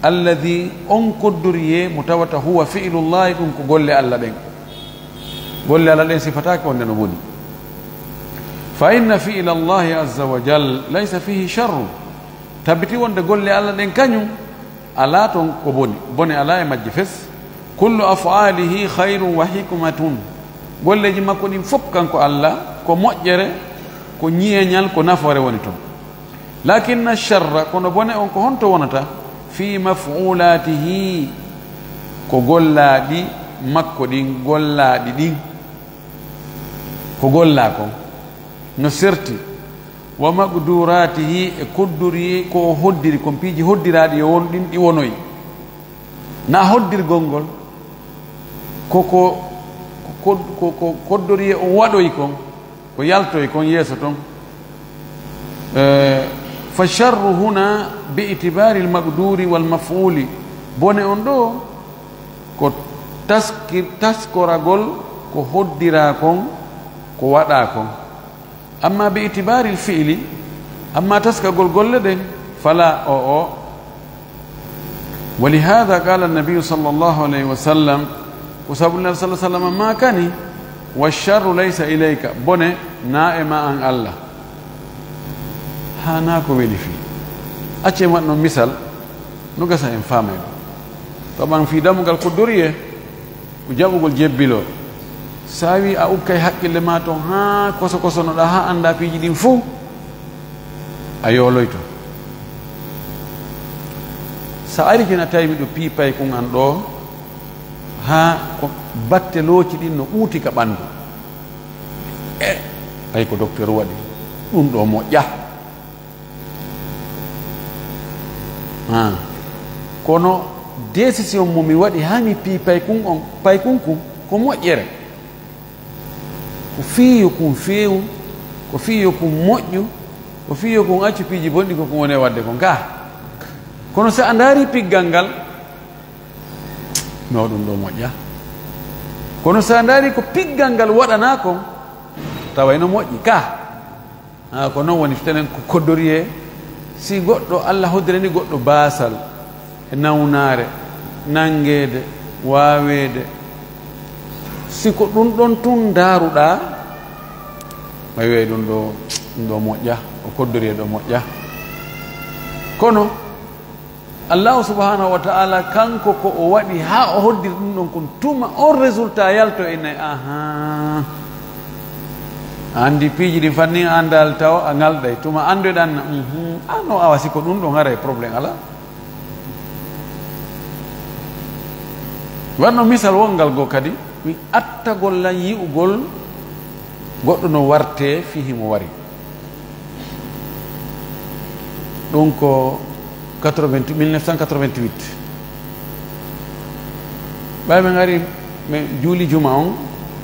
Alladhi, on koddoriyee mo tawata huwa fi'lullahi, ɗum ko golle Allah ɗen. Golle Allah ɗen sifataake wonde no boni. Fa inna fi'lallahi azza wa jal laysa fihi sharrun. Tabiti wonde golle Allah ɗen kañum alaa ton ko boni, bone alaa e majje fes. Kullu af'alihi khayrun wa hikmatun. Golleeji makko ɗin fof kanko Allah ko moƴƴere, ko ñeeñal, ko nafoore woni ton. Lakinna sharra, kono bone on ko honto wonata? Fi maf'ulatihi, ko gollaaɗi makko ɗin, gollaaɗi ɗin. Ko gollaa kon no serti. Wa maqduratihi, e koddori ko o hoddiri kon, piiji hoddiraaɗi yo won ɗin ɗi wonoyi. Na hoddirgol ngol ko, ko, ko, ko, ko koddori o waɗoyi kon, ko yaltoyi kon yeeso ton. Eh, fa sharru huna bi itibari al maqduri wal maf'uli. Bone on ɗo ko taski-, taskoragol ko hoddiraa kon, ko waɗaa kon. Amma bi itibaril fi'li, amma taskagol golle ɗen, fala, o, o. Wa li hadha qala an-nabiyyu sallallahu alayhi wa sallam, ko sabu Nulaaɗo sallallahu alayhi wa sallam maakani, "Wa sharru laysa ilayka," bone na e ma an Allah. Hana ko weli fii. Acce en waɗno misal, no gasa en faamay ɗum. To ɓan fii dammugal ko doriye, ko jaɓugol jebbiloo. So a wii a ukkay hakkille maa ton haa koso kosonoɗaa, haa anndaa piiji ɗin fuu, a yooloyto. So a ari joni a tawi miɗo pii paykun an ɗoo, haa ko batte looci ɗin no ɓuuti ka ɓanndu. E, ɓay ko docteur waɗi, ɗun ɗoo moƴƴaa. Ah. Kono décision mo mi waɗi haa mi pii paykun on, paykun kun, ko moƴƴere. Ko fii yo kun feewu, ko fii yo kun moƴƴu, ko fii yo kun accu piiji bonɗi ko kun woni e waɗde kon kaa. Kono so a ndaari piggal ngal, no ɗun ɗoo moƴƴaa. Kono so a ndaari ko piggal ngal waɗanaa kon, tawa ino moƴƴi kaa. Ah, ko non woni fitenen ko koddoriyee. Si goɗɗo, Alla hoddirani goɗɗo baasal, e nawnaare, nanngeede, waaweede, si ko ɗun ɗon tun ndaaruɗaa, a wi'ay ɗun ɗoo, ɗun ɗoo moƴƴaa, o koddorii e ɗoo moƴƴaa. Kono, Allahu subhanahu wa ta'ala, kanko ko o waɗi haa o hoddiri ɗun ɗon kon, tuma on résultat yalto e nay, ahan. A anndi piiji ɗin fannin anndal taw a ngalɗay, tuma anndoyɗaa, mhm, a no awa si ko ɗun ɗon haray problème alaa. Waɗno misal wonngal goo kadi, mi attagol lan yi'ugol goɗɗo no wartee fii himo wari. Ɗun ko quatre-vingt, mille neuf cent quatre-vingt-huit. Ɓay men ari, men juuli juma on,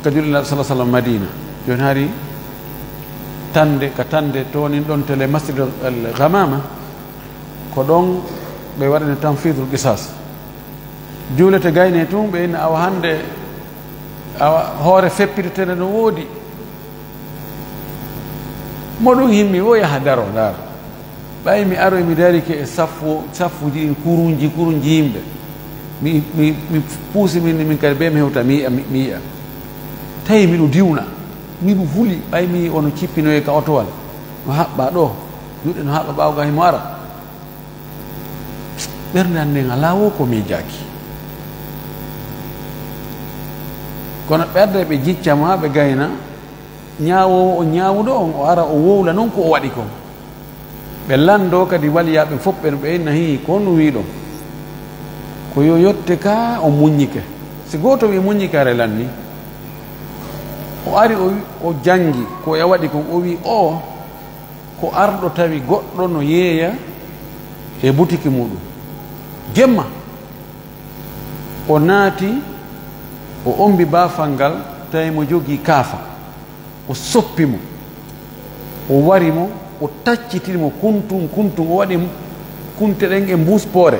Ka julde Naaɓe sallallahu alaihi wasallam Madina. Jooni hari tande, ka tande toonin ɗon tele Masjid al Ghamama, ko ɗon ɓe waɗani tanfidul qisas. Juulete gayne tun, ɓe inna awa hande, awa hoore feppitetende no woodi. Mo ɗum himmi, wo yaha daro, ndaara. Ɓay mi aroy, mi darike e saffu, saffuji ɗin, kurunji, kurunji yimɓe. Mi, mi, mi puusi min, min kadi be mi hewta, mi yi'a, mi, mi yi'a. Tawi miɗo diwna, miɗo huli, ɓay mi yi'i ono cippinoye ka otowal. No haɓɓa ɗo, juuɗe no haɓɓa ɓaawo ga himo ara. Ɓernde an nden alaa wo ko miijaaki. Kono ɓerɗe ɓe jicca mo haa ɓe gayna, ñaawoowo on ñaawuɗo on, o ara o wowla non ko o waɗi kon. Ɓe lanndoo kadi waliyaaɓe fof ɓen, ɓe inna, hii, ko honɗum wi'uɗon? Ko yo yotte ka on muññike. Si gooto wi'i muññike, haray lannii. O ari, o wi-, o janngi ko o waɗi kon, o wi'i, oo ko arɗo tawi goɗɗo no yeeya e butiki muuɗum. Jemma, o naati, o ombi baafal ngal, tawi mo jogii kaafa. O soppi mo, o wari mo, o tacciti mo kuntum kuntum, o waɗi kunte ɗen e mbuus poore.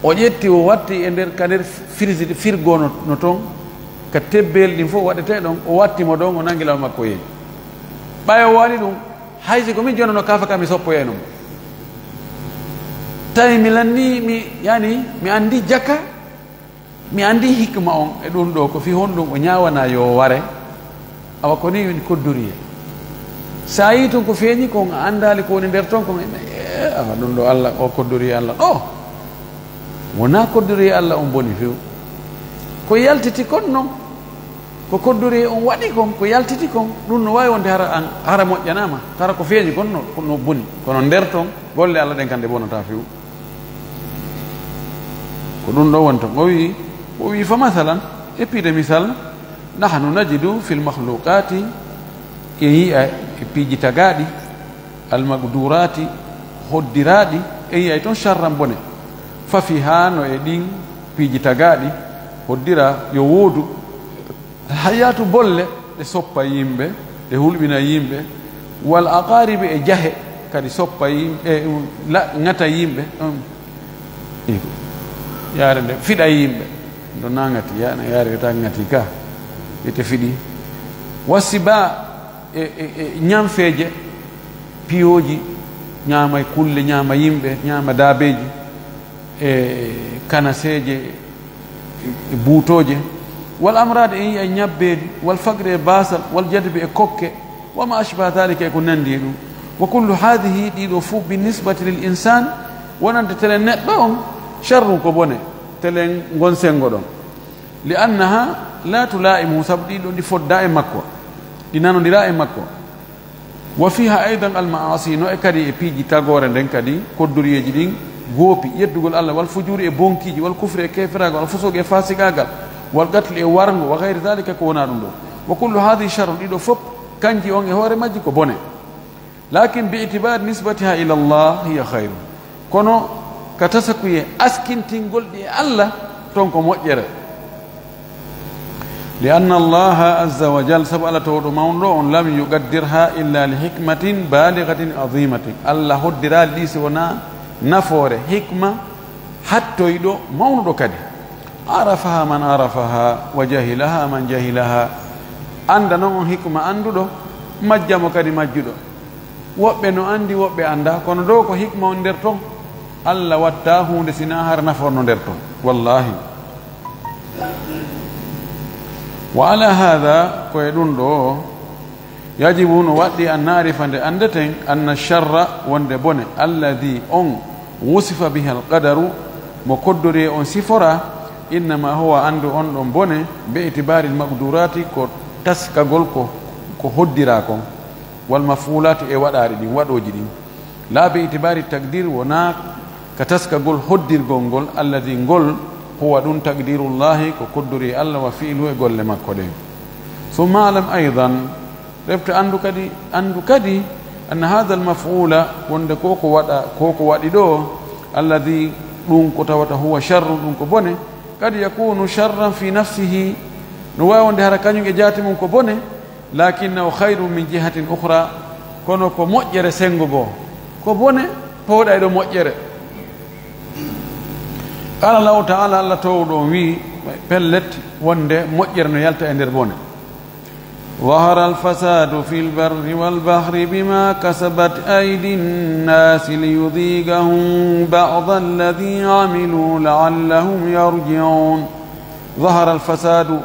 O ƴetti, o watti e nder, ka nder firiji-, firgo no, no ton, ka tebbeel ɗin fof waɗetee ɗon, o watti mo ɗon, o nangi law makko yehi. Ɓay o waɗi ɗum, hay si ko min jonano kaafa ka mi soppoyayno mo. Tawi mi lanni, mi, yani, mi anndi jaka, mi anndi hikma on e ɗum ɗo, ko fii honɗum o ñaawana yo ware. Awa ko nii woni koddoriye. Sa yii tun ko feeñi kon, a anndaali ko woni nder ton kon, eh, awa ɗum ɗo Allah, o koddoriye Allah ɗo. Wonaa koddoriye Allah on boni few. Ko yaltiti kon non. Ko koddoriye on waɗi kon, ko yaltiti kon, ɗum no waawi wonde hara an, hara moƴƴanaama, hara ko feeñi kon no, no boni. Kono nder ton, golle Allah ɗen kam ɗe bonataa few. Ko ɗum ɗo woni ton. O wi, o wi, fa masalan, e piide misal, nahnu najidu fil makhluqati, en yi'a e piiji tagaaɗi, al maqdurati, hoddiraaɗi, en yi'ay ton sharran bone. Fa fiha, no e ɗin piiji tagaaɗi, hoddira yo woodu, hayatu bolle, ɗe soppa yimɓe, ɗe hulɓina yimɓe, wal aqaribi, e jahe kadi soppa yimɓe, e, la-, ŋata yimɓe, um, iko, yaare nde fiɗa yimɓe, ɗo na ŋati, ya-, yaare ta ŋati ka, ite fiɗi. Wasiba, e, e, e ñamfeeje, piyooji, ñaama e kulle, ñaama yimɓe, ñaama daabeeji, e kanaseeje, e buutooje, wal amraad, en yi'a ñabbeeli, wal faqri, e baasal, wal jadbi, e kokke, wa ma ashbaha dhalika, e ko nanndi e ɗum. Wa kullu hadhihi, ɗiɗo fof, bi nisbati lil insan, wonande telen neɗɗo on, sharrun, ko bone, telen ngon senngo ɗon. Li annaha la tulaimuhu, sabu ɗiɗo ɗi fodda e makko, ɗi nanondira e makko. Wa fiha aidan al maasi, no e kadi e piiji tagoore nden kadi, koddoriyeeji ɗin, goopi, yeddugol Allah, wal fujuri, e bonkiiji, wal kufri, e keefiraagal, wal fusuqi, e faasiqaagal, wal qatli, e warngo, wa gayri dhalika, ko wonaa ɗum ɗo. Wa kullu hadhihi sharrun, ɗiɗo fof, kanji on e hoore majji ko bone. Lakin bi itibaari nisbatiha ila Allah hiya khayru. Kono ka tasakuye askintingol ɗi e Allah, ton ko moƴƴere. Li anna Allaha azza wa jal, sabu Allah towɗo mawɗo on, lam yuqaddirha illa li hikmatin balighatin azimatin. Allah hoddiraali ɗi si wonaa nafoore, hikma hattoyɗo, mawnuɗo kadi. Arafaha man arafaha, wa jahilaha man jahilaha. Annda non on hikma annduɗo, majja mo kadi majjuɗo. Woɓɓe no anndi, woɓɓe anndaa, kono ɗo ko hikma on nder ton. Allah watta huunde sinaa har naforno nder ton. Wallahi. Wa ala hadha, ko e ɗum ɗo, yajibu, no waɗɗi, an na'rifa, nde anndeten, anna sharra, wonde bone, alladhi, on, wusifa biha al qadaru, mo koddori on sifora, innama huwa, anndu on ɗon bone, bi itibaari al maqdurati, ko taskagol ko, ko hoddira kon. Wal maf'ulati, e waɗaari ɗin, waɗooji ɗin. La bi itibaari takdir, wonaa ka taskagol hoddirgol ngol, alladhi, ngol, huwa ɗum takdirullahi, ko koddori Allah, wa fi'lu, e golle makko ɗen. Summa alam aydan, refta anndu kadi, anndu kadi, anna hadha al maf'ula, wonde ko ko waɗa, ko ko waɗi ɗo, alladhi, ɗum ko tawata huwa sharrun, ɗum ko bone, qad yakunu sharran fi nafsihi, No waawi wonde hara kañum e jaati mum ko bone, lakinnahu khayrun min jihatin ukhra, kono ko moƴƴere senngo goo. Ko bone pooɗayɗo moƴƴere. Qala Allahu ta'ala, Allah toowɗo on wi'i, pellet, wonde moƴƴere no yalta e nder bone. Zahara al-fasadu fil barri wal bahri bima kasabat aydin nasi liyudhiqahum ba'da alladhi amilu la'allahum yarji'un. Zahara al-fasadu,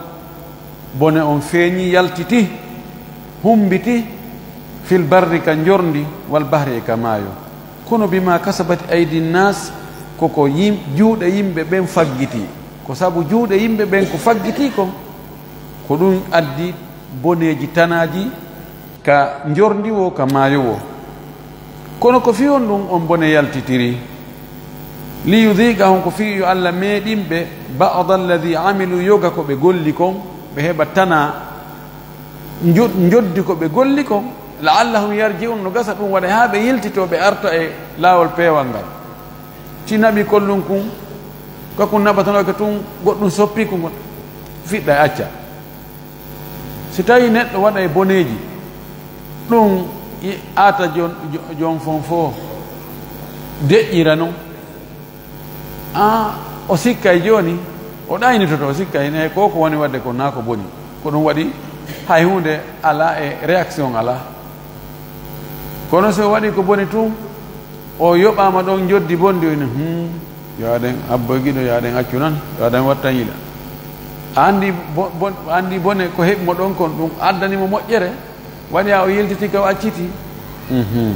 bone on feeñi, yaltiti, humbiti, fil barri, ka njorndi, wal bahri, e ka maayo. Kono bima kasabat aydi nnas, koko yim-, juuɗe yimɓe ɓen faggiti. Ko sabu juuɗe yimɓe ɓen ko faggiti kon, ko ɗum addi boneeji tanaaji ka njorndi woo, ka maayo woo. Kono ko fii honɗum on bone yaltitiri? Li yudhiqahum, ko fii yo Allah meeɗin ɓe, ba'da alladhi amilu, yoga ko ɓe golli kon, ɓe heɓa tanaa njo-, njoddi ko ɓe golli kon, la'allahum yarji'un, no gasa ɗum waɗa haa ɓe yiltitoo, ɓe arta e laawol peewal ngal. Si naɓi kollum kun, ka kun naɓatanoke tun, goɗɗum soppi kun, fiɗɗa e acca. Si tawi neɗɗo waɗa e boneeji, ɗum i-, aata jon-, jo-, jon fon fo deƴƴira non. Ah, o sikkay jooni, o ɗaynitoto, o sikkay ne ko ko woni waɗde ko naa ko boni. Ko ɗum waɗi hay huunde alaa e réaction alaa. Kono so o waɗi ko boni tun, o yoɓaama ɗon njoddi bonndi, o ina, "Hmm, yo aɗen abboy giɗo, yo aɗen accu nan, yo aɗen wattan yiɗa." A anndi bo-, bon-, a anndi bone ko heɓi mo ɗon kon, ɗum addani mo moƴƴere. Waɗi haa o yiltiti ka o acciti. Mhm.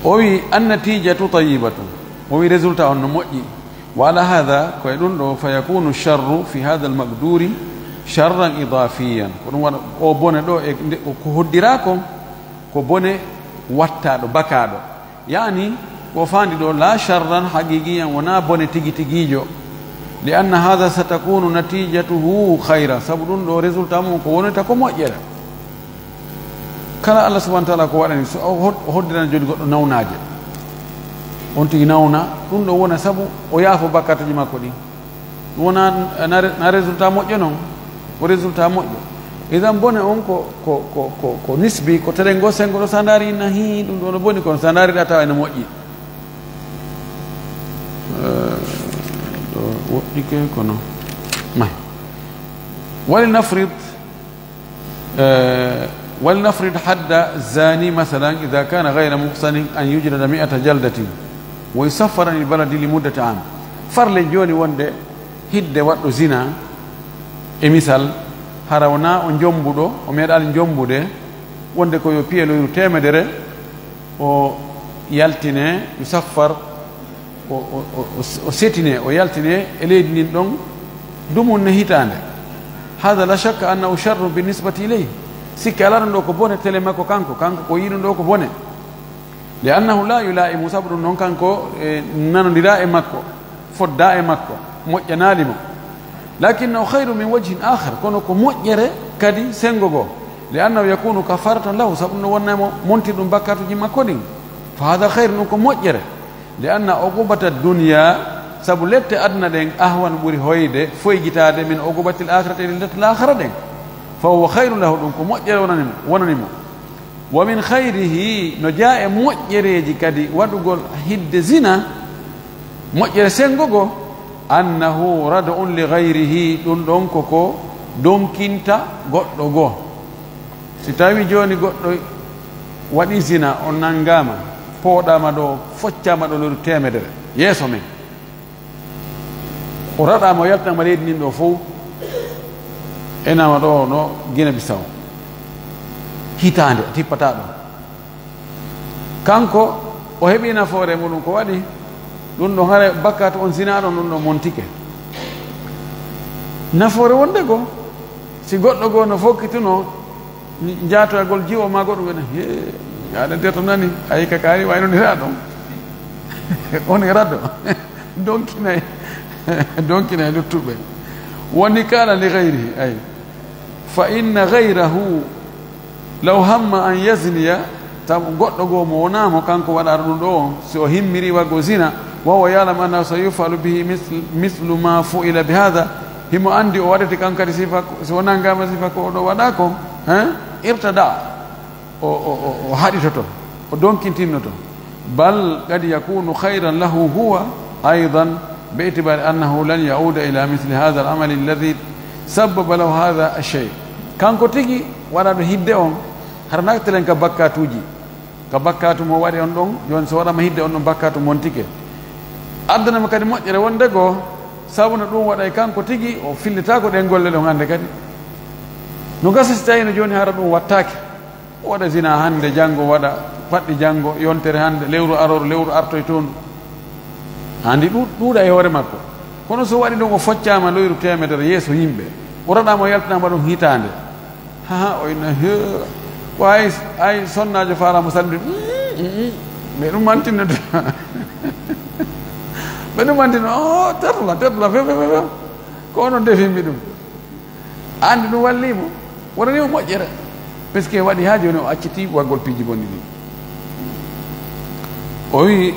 O wi, "An-natijatu tayyibatu." O wi, "Résultat on no moƴƴi." Wa ala hadha, ko e ɗum ɗo, fa yakunu sharru fi hadha al-maqduri sharran idafiyan. Ko ɗum waɗa o bone ɗo e nde, ko hoddiraa kon, ko bone wattaaɗo, bakaaɗo. Yaani, ko faandi ɗo, la sharran haqiqiyan, wonaa bone tigi tigiijo. Li anna hadha satakunu natijatuhu khayra, sabu ɗum ɗo résultat mum ko wonata ko moƴƴere. Kala Allah subhanahu wa ta'ala ko waɗani, so o hod-, o hoddirana jooni goɗɗo nawnaaje, on tigi nawna, ɗum ɗo wona sabu o yaafo bakkatuji makko ɗin. Ɗum wona na, na résultat moƴƴo non, ko résultat moƴƴo. Idan bone on ko, ko, ko, ko, ko nisbi, ko teɗel ngol senngo ɗo, sa ndaari na hii, ɗum ɗo no boni, kono sa ndaari ɗa tawa ene moƴƴi. Eh, ɗo woɗɗike kono. May. Wali nafrid, eh, wali nafrid hadda zani, masalan, idha kana ghayra muhsanin, an yujlada mi'ata jaldatin, wa yusaffara anil baladi li muddati am. Farle jooni wonde hidde waɗɗo zina e misal, hara wonaa o jombuɗo, o meeɗaali jombude, wonde ko yo piyeloyru teemedere, o yaltine, yusaffar, o, o, o, o, o setine, o yaltine e leydi ndin ɗon dumunne hitaande. Hada la shakka annahu sharrun bi nisbati ilayhi. Sikke alaa ɗum ɗo ko bone tele makko kanko, kanko ko yiɗum ɗo ko bone. Li annahu la yula'imu, sabu ɗum noon kanko, e, nanondiraa e makko, foddaa e makko, moƴƴanaali mo. Lakinnahu khayru min wajhin akhar, kono ko moƴƴere kadi senngo goo. Li annahu yakunu kafaratan lahu, sabu ɗum no wonna mo montirɗum bakkatuji makko ɗin. Fa hada khayru, ɗum ko moƴƴere. Li anna uqubata dunya, sabu lette aduna ɗen, ahwan, ɓuri hoyde, foygitaade, min uqubatil akhirati, e lette laakhara ɗen. Fa huwa khayru lahu, ɗum ko moƴƴere wonani mo, wonani mo. Wa min khayrihi, no jaa e moƴƴereeji kadi waɗugol hidde zina, moƴƴere senngo goo, annahu rad'un li ghayrihi, ɗum ɗon ko ko donkinta goɗɗo goo. Si tawi jooni goɗɗo waɗi zina, o nanngaama, pooɗaama ɗo, foccaama ɗo lewru teemedere yeeso men. O raɗaama, o yaltanaama leydi ndin ɗo fow, enaama ɗo no Guinée Bissau. Hitaande, o tippataa ɗo. Kanko, o heɓii nafoore muɗum, ko waɗi? Ɗum ɗo hare bakkatu on zinaa ɗon, ɗum ɗo montike. Nafoore wonde goo, si goɗɗo goo no fokkitunoo, Njaatoyagol jiwo maa goɗɗum ene, "Hee, aɗa deto nani, ayi ka kaari waynondiraa ɗon." On e rado. Donkinay, donkinay luttuɓe. Woni kala li gayrihi, ay. Fa inna gayrahu law hamma an yazniya, taw goɗɗo goo mo wonaa mo kanko waɗaɗo ɗum ɗo on, si o himmiri waɗgo zina, wa huwa ya'lamu annahu sayuf'alu bihi misl-, mislu ma fu'ila bi hadha, Himo anndi o waɗete kan kadi sifa, si o nanngaama sifa ko o ɗo waɗa ko, hein? Irtada, o, o, o, o haɗitoto, o donkintinnoto. Bal qad yakunu khayran lahu huwa aydan, bi itibari annahu lan yauda ila mithli hadha al-amali alladhi sabbaba lahu hadha ash-shay. Kanko tigi waɗaɗo hidde on, hara naktelen ka bakkatuuji, ka bakkatu mo waɗi on ɗon, jooni so waɗama hidde on ɗon bakkatu montike. Addanama kadi moƴƴere wonde goo, sabu no ɗum waɗay kanko tigi, o fillitaako ɗen golle ɗon hannde kadi. No gasa si tawino jooni hara ɗum wattaake. O waɗa zina hannde, janngo waɗa, paɗɗi janngo, yontere hannde, lewru aroru, lewru artoytondu. Anndi ɗu-, ɗuuɗa e hoore makko. Kono so waɗi ɗum, o foccaama loyru teemedere yeeso yimɓe. O raɗaama, o yaltanaama ɗum hitaande. Ha, ha, o inna, he, ko ay, ay sonnaajo faalaama salminde, mm, mm, mm. Ɓe ɗum mantinno de. Ɓe ɗum mantinno, oh, terla, terla, few, few, few, few. Ko onon defimmi ɗum. Anndi ɗum wallii mo, wonanii mo moƴƴere. Parce que waɗi haa jooni o acciti waggol piiji bonɗi ɗi. O wi,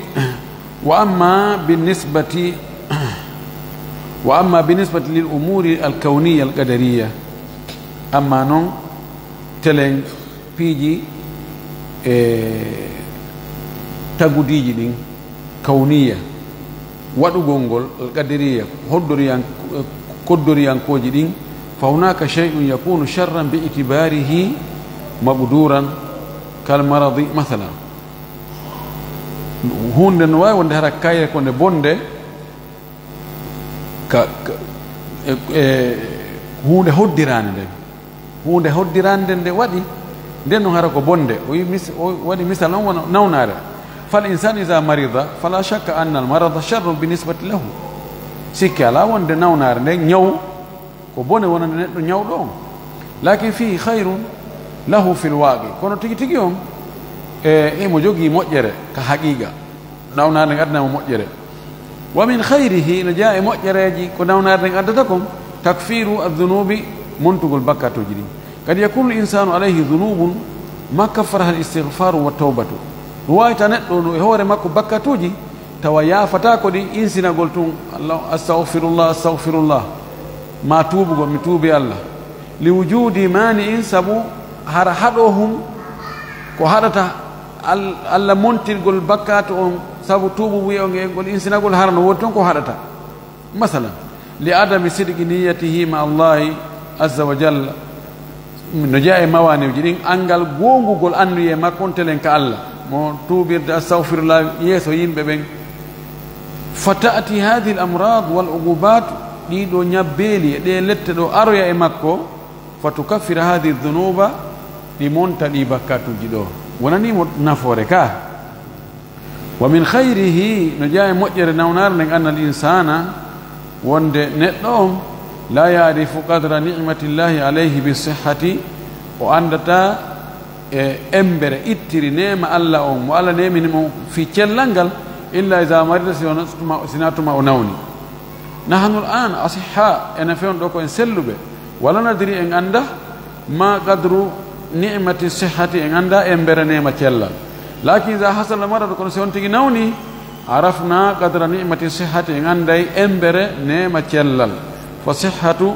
wa amma binisbati, wa amma binisbati lil umuri al kawniya al qadariya. Amma noon, telen piiji e tagudiiji ɗin, kawniya, waɗugol ngol, al qadariya, hoddoriyan-, koddoriyankooji ɗin, fa hunaka shay'un yakunu sharran bi itibarihi maqduran, kal maradi, mathalan. Huunde no waawi wonde hara kayre ko nde bonde, ka, ka, e, e huunde hoddiraande nden. Huunde hoddiraande nde waɗi, nden no hara ko bonde. O wi mis-, o waɗi misal on wona nawnaare. Fal insan iza marida, fala shakka anna al marada sharrun bi nisbati lahu. Sikke alaa wonde nawnaare nden ñaw ko bone wonande neɗɗo ñawɗo on. Lakin fihi khayrun lahu fil waqi. Kono tigi tigi on, e, imo jogii moƴƴere ka haqiqa. Nawnaare nden addana mo moƴƴere. Wa min khayrihi, no jeyaa e moƴƴereeji ko nawnaare nden addata kon, takfiru adh-dhunubi, montugol bakkatuuji ɗin. Qad yakunu al-insanu alayhi dhunubun ma kaffaraha al-istighfaru wa tawbatu. No waawi tawa neɗɗo no e hoore makko bakkatuuji, tawa yaafataako ɗi, insinagol tun, Allah, astaghfirullah, astaghfirullah, ma tuubugol, mi tuubi Allah. Li wujudi mani'in, sabu hara haɗo hun, ko haɗata Al-, Allah montirgol bakkatu on, sabu tuubu wi'o ngol, ngol insinagol, hara no woodi ton ko haɗata. Masalan, li adami sidqi niyyatihi ma Allahi azza wa jalla, no jeyaa e mawaaniiji ɗin, anngal goongugol anniyee makko on telen ka Allah, mo tuubirde astaghfirullah yeeso yimɓe ɓen. Fa ta'ti hadhihi al-amrad wal uqubat, ɗii ɗoo ñabbeeli e ɗee lette ɗoo aroya e makko, fa tukaffira hadhihi dhunuba, ɗi monta ɗii bakkatuuji ɗoo. Wonanii mo nafoore ka. Wa min khayrihi, no jeyaa e moƴƴere nawnaare nden, anna al insana, wonde neɗɗo on, la ya'rifu qadra ni'matillahi alayhi bi sihhati, o anndataa e embere ittiri neema Allah on, mo Allah neemini mo fii cellal ngal, illa iza marida, si wona tuma, sinaa tuma o nawni. Nahnu al-an asihha, enen few ɗoo ko en selluɓe. Wala nadri, en anndaa, ma qadru ni'mati sihhati, en anndaa embere neema cellal. Lakin iza hasala marad, kono si on tigi nawni, arafna qadra ni'mati sihhati, en annday embere neema cellal. Fa sihhatu,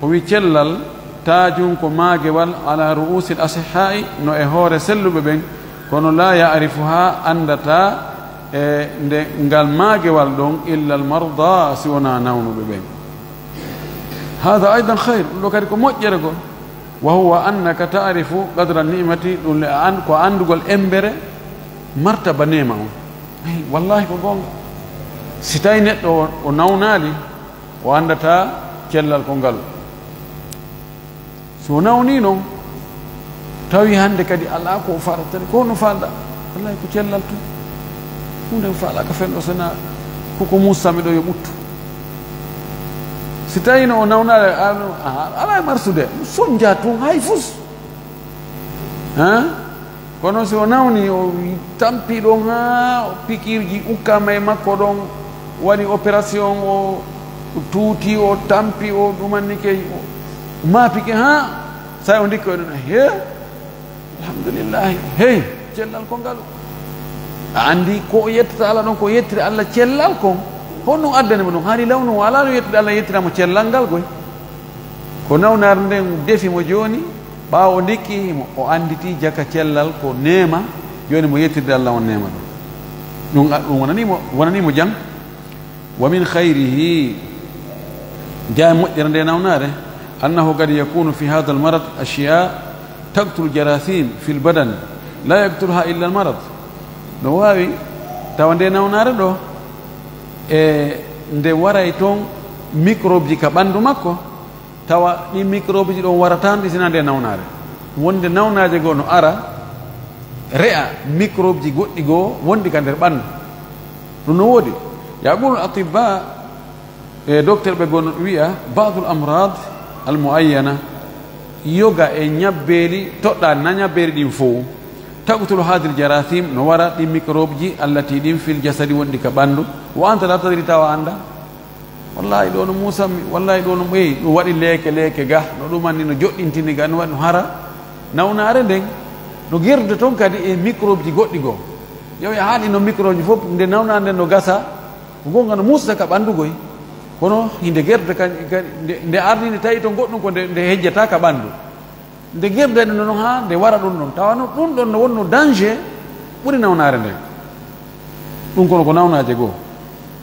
o wi cellal, taajun, ko maagewal, ala ru'usil asihha'i, no e hoore selluɓe ɓen, kono la ya'rifuha, anndataa e nde ngal maagewal ɗon, illa al marda, si wonaa nawnuɓe ɓen. Hada aydan khayr, ɗum ɗo kadi ko moƴƴere gol. Wa huwa annaka ta'rifu qadra ni'mati, ɗum le a an-, ko anndugol embere martaba neema on. Ay, wallahi ko goonga. Si tawi neɗɗo o, o nawnaali, o anndataa cellal ko ngalu. So o nawni non, tawi hannde kadi alaa ko o faalata, ko no faalɗa? Wallahi ko cellal tun. Huunde mi faalaaka fenndo, sona ko ko muusami ɗo yo ɓuttu. Si tawino o nawnaali, a, a, alaa e marsude, sonja tun hay fus. Ha? Kono si o nawni, o tampi ɗon haa pikiirji ukkama e makko ɗon, waɗi opération, o tuuti, o tampi, o ɗumannike, o maapike haa, say o ndikka, o ɗon, he, alhamdulillahi, hey, cellal ko ngalu. A anndi ko o yettata Allah ɗon, ko yettiri Allah cellal kon, honno addani mo ɗum? Hari lawnu o alaa no yettude Allah, yettiramo cellal ngal goy. Ko nawnaare nden defi mo jooni, ɓaawo ndikki mo o annditi jaka cellal ko neema, jooni mo yettirde Allah on neema ɗum. Ɗum, ɗum wonanii mo, wonanii mo jam. Wa min khayrihi, jaa e moƴƴere nde nawnaare, annahu qad yakunu fi hadha al-marad ashya taqtulu jarathim fi al-badan la yaqtuluha illa al-marad. No waawi tawa nde nawnaare ɗo, e nde waray toon microbe ji ka ɓanndu makko, tawa ɗin microbe ji ɗon warataa ɗi sinaa nde nawnaare. Wonde nawnaaje goo no ara, re'a microbe ji goɗɗi goo wonɗi ka nder ɓanndu. Ɗum no woodi. Yaqulu atibba, e docteur ɓe goo no wi'a, ba'dul amrad al muayyana, yoga e ñabbeeli toɗɗaani, na ñabbeeli ɗin fow, taqtulu hadhihi al jarathim, no wara ɗin microbe ji allati ɗin fil jasadi wonɗi ka ɓanndu, wa anta la tadri, tawa annda. Wallahi ɗo no muusammi, wallahi ɗo no ɓeyi, ɗum waɗi leeke, leeke ga, no ɗum anni no joɗɗintini ga, no waɗi no hara. Nawnaare nden, no gerdude toon kadi e microbe ji goɗɗi goo. Yo e haali no microbe ji fof, nde nawnaare nden no gasa, ko goonga no muusa ka ɓanndu goy. Kono hinde gerdude kan, kan, nde, nde ardini tawi toon goɗɗum ko nde, nde hejjata ka ɓanndu. Nde gerda ɗum noon haa nde wara ɗum ɗon. Tawa noon ɗum ɗon no wonno danger ɓuri nawnaare nden. Ɗum kono ko nawnaaje goo.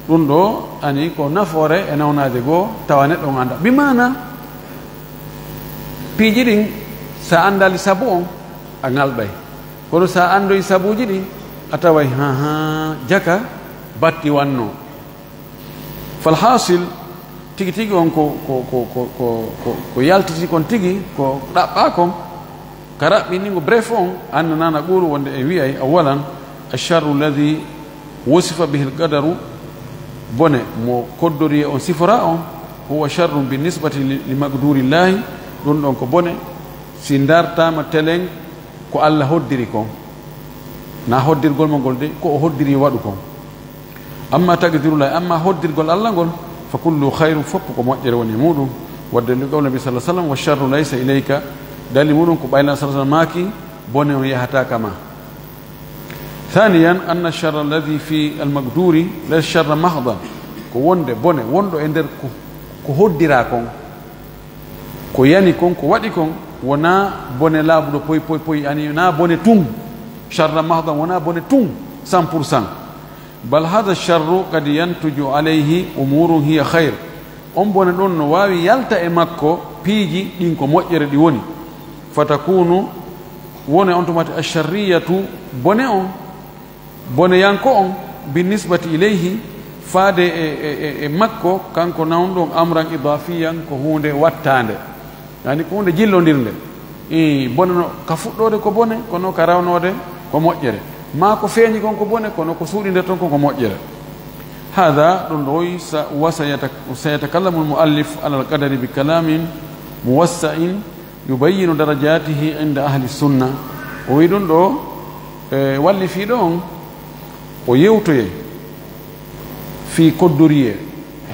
Ɗum ɗo ani ko nafoore e nawnaaje goo tawa neɗɗo on annda. Bi maana piiji ɗin sa anndaali sabu on a ŋalɗay. Kono sa anndoyi sabuuji ɗin a taway haa haa jaka batti wanno. Fal hasil, tigi tigi on ko, ko, ko, ko, ko, ko, ko yaltiti kon tigi, ko ɗaɓɓaa kon, ka raɓɓiningo bref on, annanana ɓuru wonde en wi'ay, awalan, asharru alladhi wusifa bihi alqadaru, bone mo koddoriye on sifora on, huwa sharrun bi nisbati li, li maqdurillahi, ɗum ɗon ko bone, si dartaama telen ko Allah hoddiri kon. Na hoddirgol mo ngol de, ko o hoddiri waɗu kon. Amma taqdirullah, amma hoddirgol Allah ngol, fa kullu khayrun, fof ko moƴƴere woni e muɗum. Wadde li qawli Nabi sallallahu alaihi wasallam, wa sharru laysa ilayka, dali muɗum ko ɓayla sallallahu alaihi wasallam maaki, bone on yahata kama. Thaniyan, anna sharra alladhi fi al-maqduri laysa sharra mahdan, ko wonde bone wonɗo e nder ko, ko hoddira kon, ko yani kon, ko waɗi kon, wona bone laaɓuɗo poy, poy, poy, ani na bone tun, sharra mahdan, wona bone tun, cent pour cent. Bal hadha sharru qad yantuju alayhi umurun hiya khayr. On bone ɗon no waawi yalta e makko piiji ɗin ko moƴƴere ɗi woni. Fatakunu, wone on tumati asharriyatu, bone on, boneyanko on, bi nisbati ilayhi, faade e, e, e, e makko, kanko nawnuɗo on, amran idafiyan, ko huunde wattaande. Yani ko huunde jillondirnde. I, bone no ka fuɗɗoode ko bone, kono ka rawnoode ko moƴƴere. Ma ko feeñi kon ko bone, kono ko suuɗinde ton kon ko moƴƴere. Hada, ɗum ɗo, sa, wa sayata-, sayatakallamu al-muallif ala al-qadari bi kalamin muwassa'in yubayyinu darajatihi inda ahli sunna. O wi ɗum ɗo, e, wallifiiɗo on, o yewtoye fii koddoriye,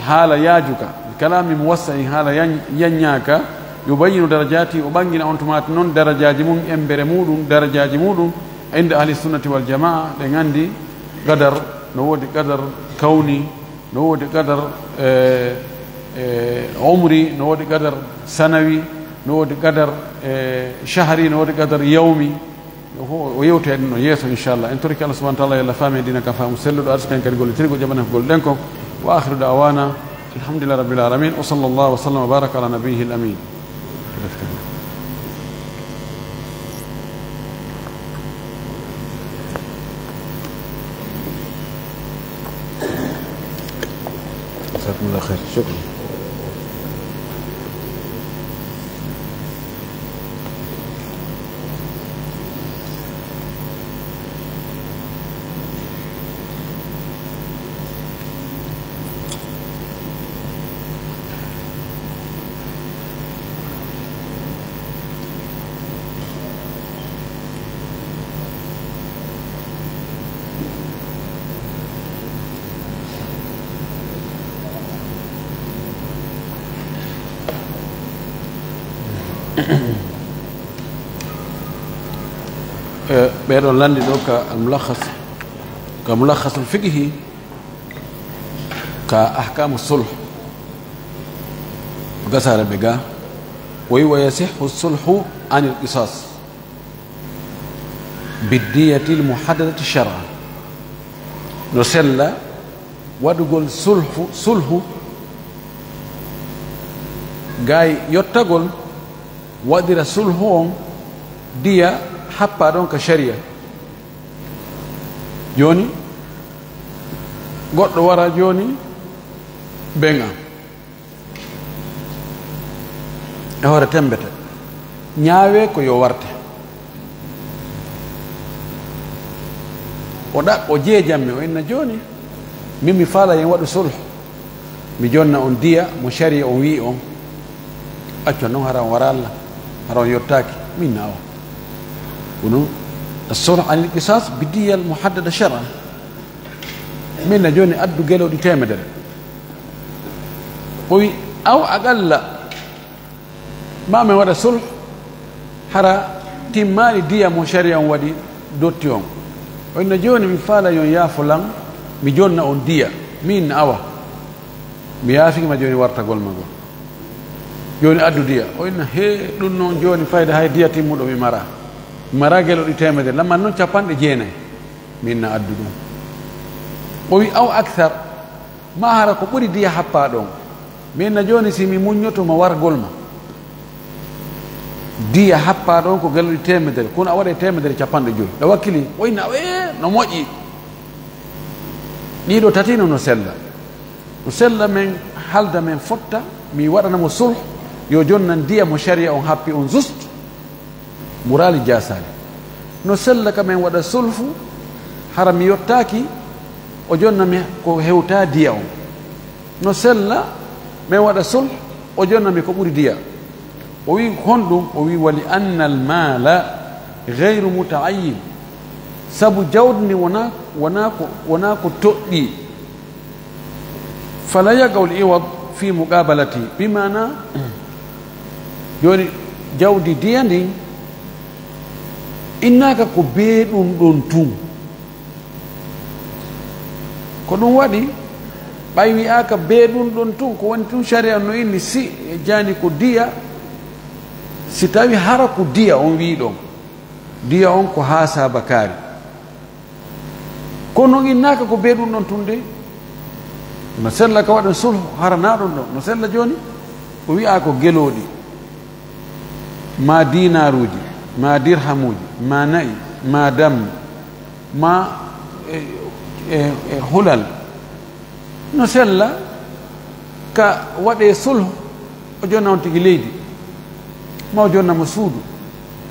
haala yaajuka, kalami muwassa'in, haala yan-, yanñaaka, yubayyinu darajatihi, o ɓangina on tumaati noon darajaaji mum, embere muɗum, darajaaji muɗum, inda ahli sunnati wal jamaa, ɗen anndi qadar, no woodi qadar kawni, no woodi qadar, e, e, umri, no woodi qadar sanawi, no woodi qadar, e, shahri, no woodi qadar yawmi. O, o yewta e ɗum ɗo yeeso, inchallah. En torike Allah subhanahu wa taala, yo Allah faami en diina ka faamu selluɗo, arsika en kadi gollitirgol, jaɓana en ko golluɗen kon. Wa akhiru da'wana, alhamdulillahi rabbil alamin. Wa sallallahu wa sallam wa baraka ala nabiyyihi al amin. جزاكم الله خير. شكرا. E, ɓeɗo lanndi ɗo ka almulakhas, ka mulakhasul fiqhi, ka ahkamu sulh. Gasare ɓe ga. Woy wa yasihhu sulhu anil qisas biddiyatil muhaddadati shar'an. No sella waɗugol sulhu, sulhu, gay yottagol waɗira sulhu on diya happa ɗon ka sharia. Jooni, goɗɗo wara jooni, ben am. E hoore tembete. Ñaawe ko yo warte. O ɗa-, o jeejammi, o inna jooni, min mi faala yen waɗu sulh. Mi jonna on diya mo sharia on wi'i on. Accu non hara on wara Allah, hara on yottaaki, min na awa. Kono as-sulh anil qisas bi diyal muhaddada shar'an. Min na jooni addu gelooɗi teemedere. O wi, aw aqalla, ma min waɗa sulh, hara timmaali diya mo sharia on waɗi dotti on. O inna jooni mi faala yon yaafo lan, mi jonna on diya, min awa. Mi yaafike ma jooni wartagol ma ngol. Jooni addu diya. O inna, he, ɗum non jooni fayda hay diya timmuɗo mi mara. Mi mara gelooɗi teemedere, lamman non capanɗe jeenay. Min na addu ɗum. O wi, aw akthar, ma hara ko ɓuri diya happa ɗon. Min na jooni si mi muññoto ma wargol ma. Diya happa ɗon ko gelooɗi teemedere, kono a waɗay teemedere capanɗe jowi. Ɗa wakkili, o inna, ee, no moƴƴi. Ɗiɗo tati no, no sella. No sella men halda men fotta, mi waɗana mo sulh, yo jonnan diya mo sharia on happi on juste. Muraali jaasaali. No sella ka men waɗa sulhu, hara mi yottaaki, o jonna mi ko hewta diya on. No sella men waɗa sulh, o jonna mi ko ɓuri diya. O wi honɗum? O wi, wali annal maala gayru muta'ayyin. Sabu jawdi ndi wona, wona ko, wona ko toɗɗi. Fala yaqa'ul iwad fi muqabalati, bi maana, jooni jawdi diya ndin innaaka ko bee ɗum ɗon tun. Ko ɗum waɗi, ɓay wi'aaka bee ɗum ɗon tun, ko woni tun sharia no inni si e jaani ko diya, si tawi hara ko diya on wi'i ɗon, diya on ko haa saabakaari. Kono innaaka ko bee ɗum ɗon tun de. No sella ka waɗen sulhu, hara na ɗum ɗon. No sella jooni, o wi'a ko gelooɗi, ma diinaaruuji, ma dirhamuuji, ma na'i, ma dammi, ma e, e, e hulal. No sella ka waɗee sulhu, o jonna on tigi leydi, ma o jonna mo suudu,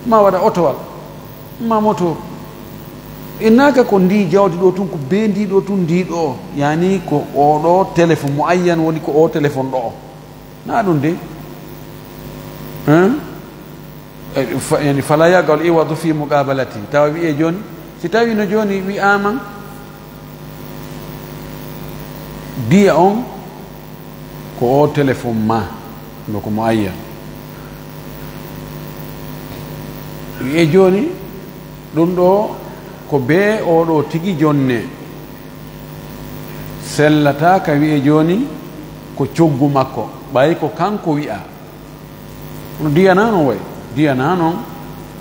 ma waɗa otowal, ma moto. Innaaka ko ndi jawdi ɗo tun, ko bee ndi ɗo tun, ndi ɗo, yani ko o ɗo téléphone mo ayyan woni ko o téléphone ɗo. Na ɗum de. Hein? E, fa-, yani, fala yaqa'ul iwadu fi muqabalati. Tawa wi'e jooni, si tawi no jooni wi'aama, diya on ko o téléphone ma, no ko mo ayyan. Wi'e jooni, ɗum ɗo ko bee o ɗo tigi jonne. Sellataa ka wi'e jooni ko coggu makko, ɓay ko kanko wi'a. Kono diya na non way. Diya na non.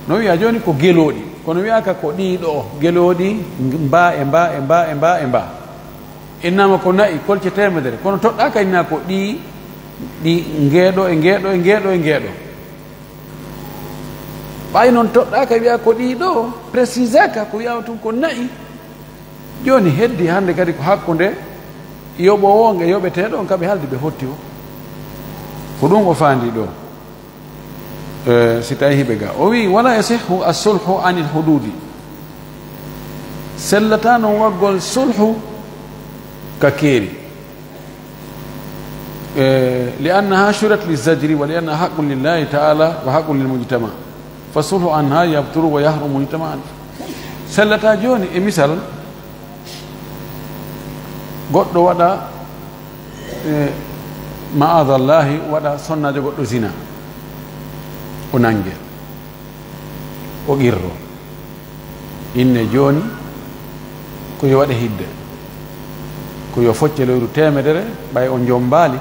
No wi'a jooni ko gelooɗi. Kono wi'aaka ko ɗii ɗo gelooɗi mba e mba e mba e mba e mba. Innaama ko na'i kolce teemedere. Kono toɗɗaaka innaa ko ɗii, ɗi ngeeɗo e ngeeɗo e ngeeɗo e ngeeɗo. Ɓay non toɗɗaaka wi'a ko ɗii ɗo, précisaaka ko wi'aama tun ko na'i. Jooni heddi hannde kadi ko hakkunde yoɓoowo on e yoɓeteeɗo on ka ɓe haaldi ɓe hotti o. Ko ɗum o faandi ɗo. Eh, si tawi hiɓe ga. O wi, wala yasihhu as-sulhu anil hududi. Sellata non waggol sulhu ka keeri. Eh, li annaha shurat li zajri wa li annaha haqqun lillahi ta'ala wa haqqun lil mujtama. Fa sulhu anha yabturu wa yahrumu mujtama'an. Sellata jooni e misal, goɗɗo waɗa, eh, ma'adallahi, waɗa sonnaajo goɗɗo zina. O nange. O qirro. Inne jooni, ko yo waɗe hidde. Ko yo focce loyru teemedere, ɓay o jommbaali.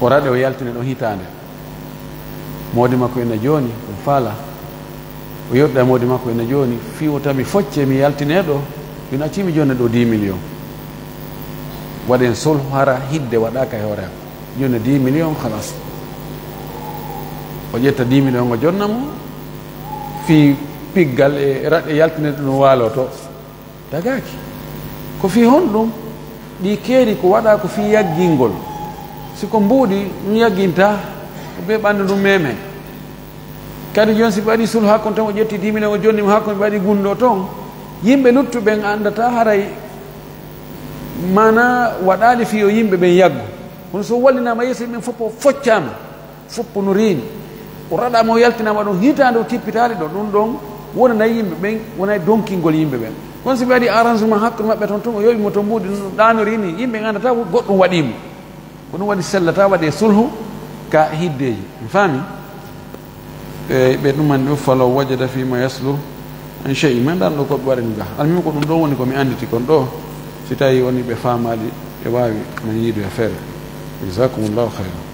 O raɗe o yaltine ɗon hitaande. Moodi makko ina jooni, ɗum faala. O yewtida e moodi makko ina jooni, fii o tawi mi focce, mi yaltine ɗo, ina accii mi jooni ɗo dix millions. Waɗen sulhu hara hidde waɗaaka e hoore am. Jooni dix millions, halas. O ƴetta dix millions o jonna mo, fii piggal e raɗɗe yaltine ɗum waalo to. Tagaaki. Ko fii honɗum? Ɗi keeri ko waɗaa ko fii yaggingol. Si ko mbuuɗi, ɗum yaggintaa, ko bee ɓanndu ndun meemee. Kadi jooni si ɓe waɗii sulhu hakkunde ton, o ƴetti dix millions o jonni mo hakkunde, ɓe waɗii gunndoo ton, yimɓe luttuɓe ɓen anndataa haray maanaa waɗaali fii yo yimɓe ɓen yaggu. Kono si o wallinaama yeeso yimɓe ɓen fof o foccaama. Foppu no reeni. O raɗaama, o yaltinaama ɗon, hitaande o tippitaali ɗon. Ɗum ɗon wonanay yimɓe ɓen, wonay donkingol yimɓe ɓen. Kono si ɓe waɗi arrangement hakkunde maɓɓe ton, tun o yoɓi mo to mbuuɗi no ɗaanori ni, yimɓe ɓen anndataa goɗɗum waɗii mo. Ko ɗum waɗi sellataa waɗee sulhu ka hiddeeji. Mi faami? E ɓe ɗumani ɗum, falaw wajada fima yaslu an shay'in. Men ɗan ɗo ko ɓe waɗani ga. Almuhim ko ɗum ɗo woni ko mi annditi kon ɗo. Si tawi woni ɓe faamaali, ɓe waawi men yiidu e feere. Jazakumullahu khayran.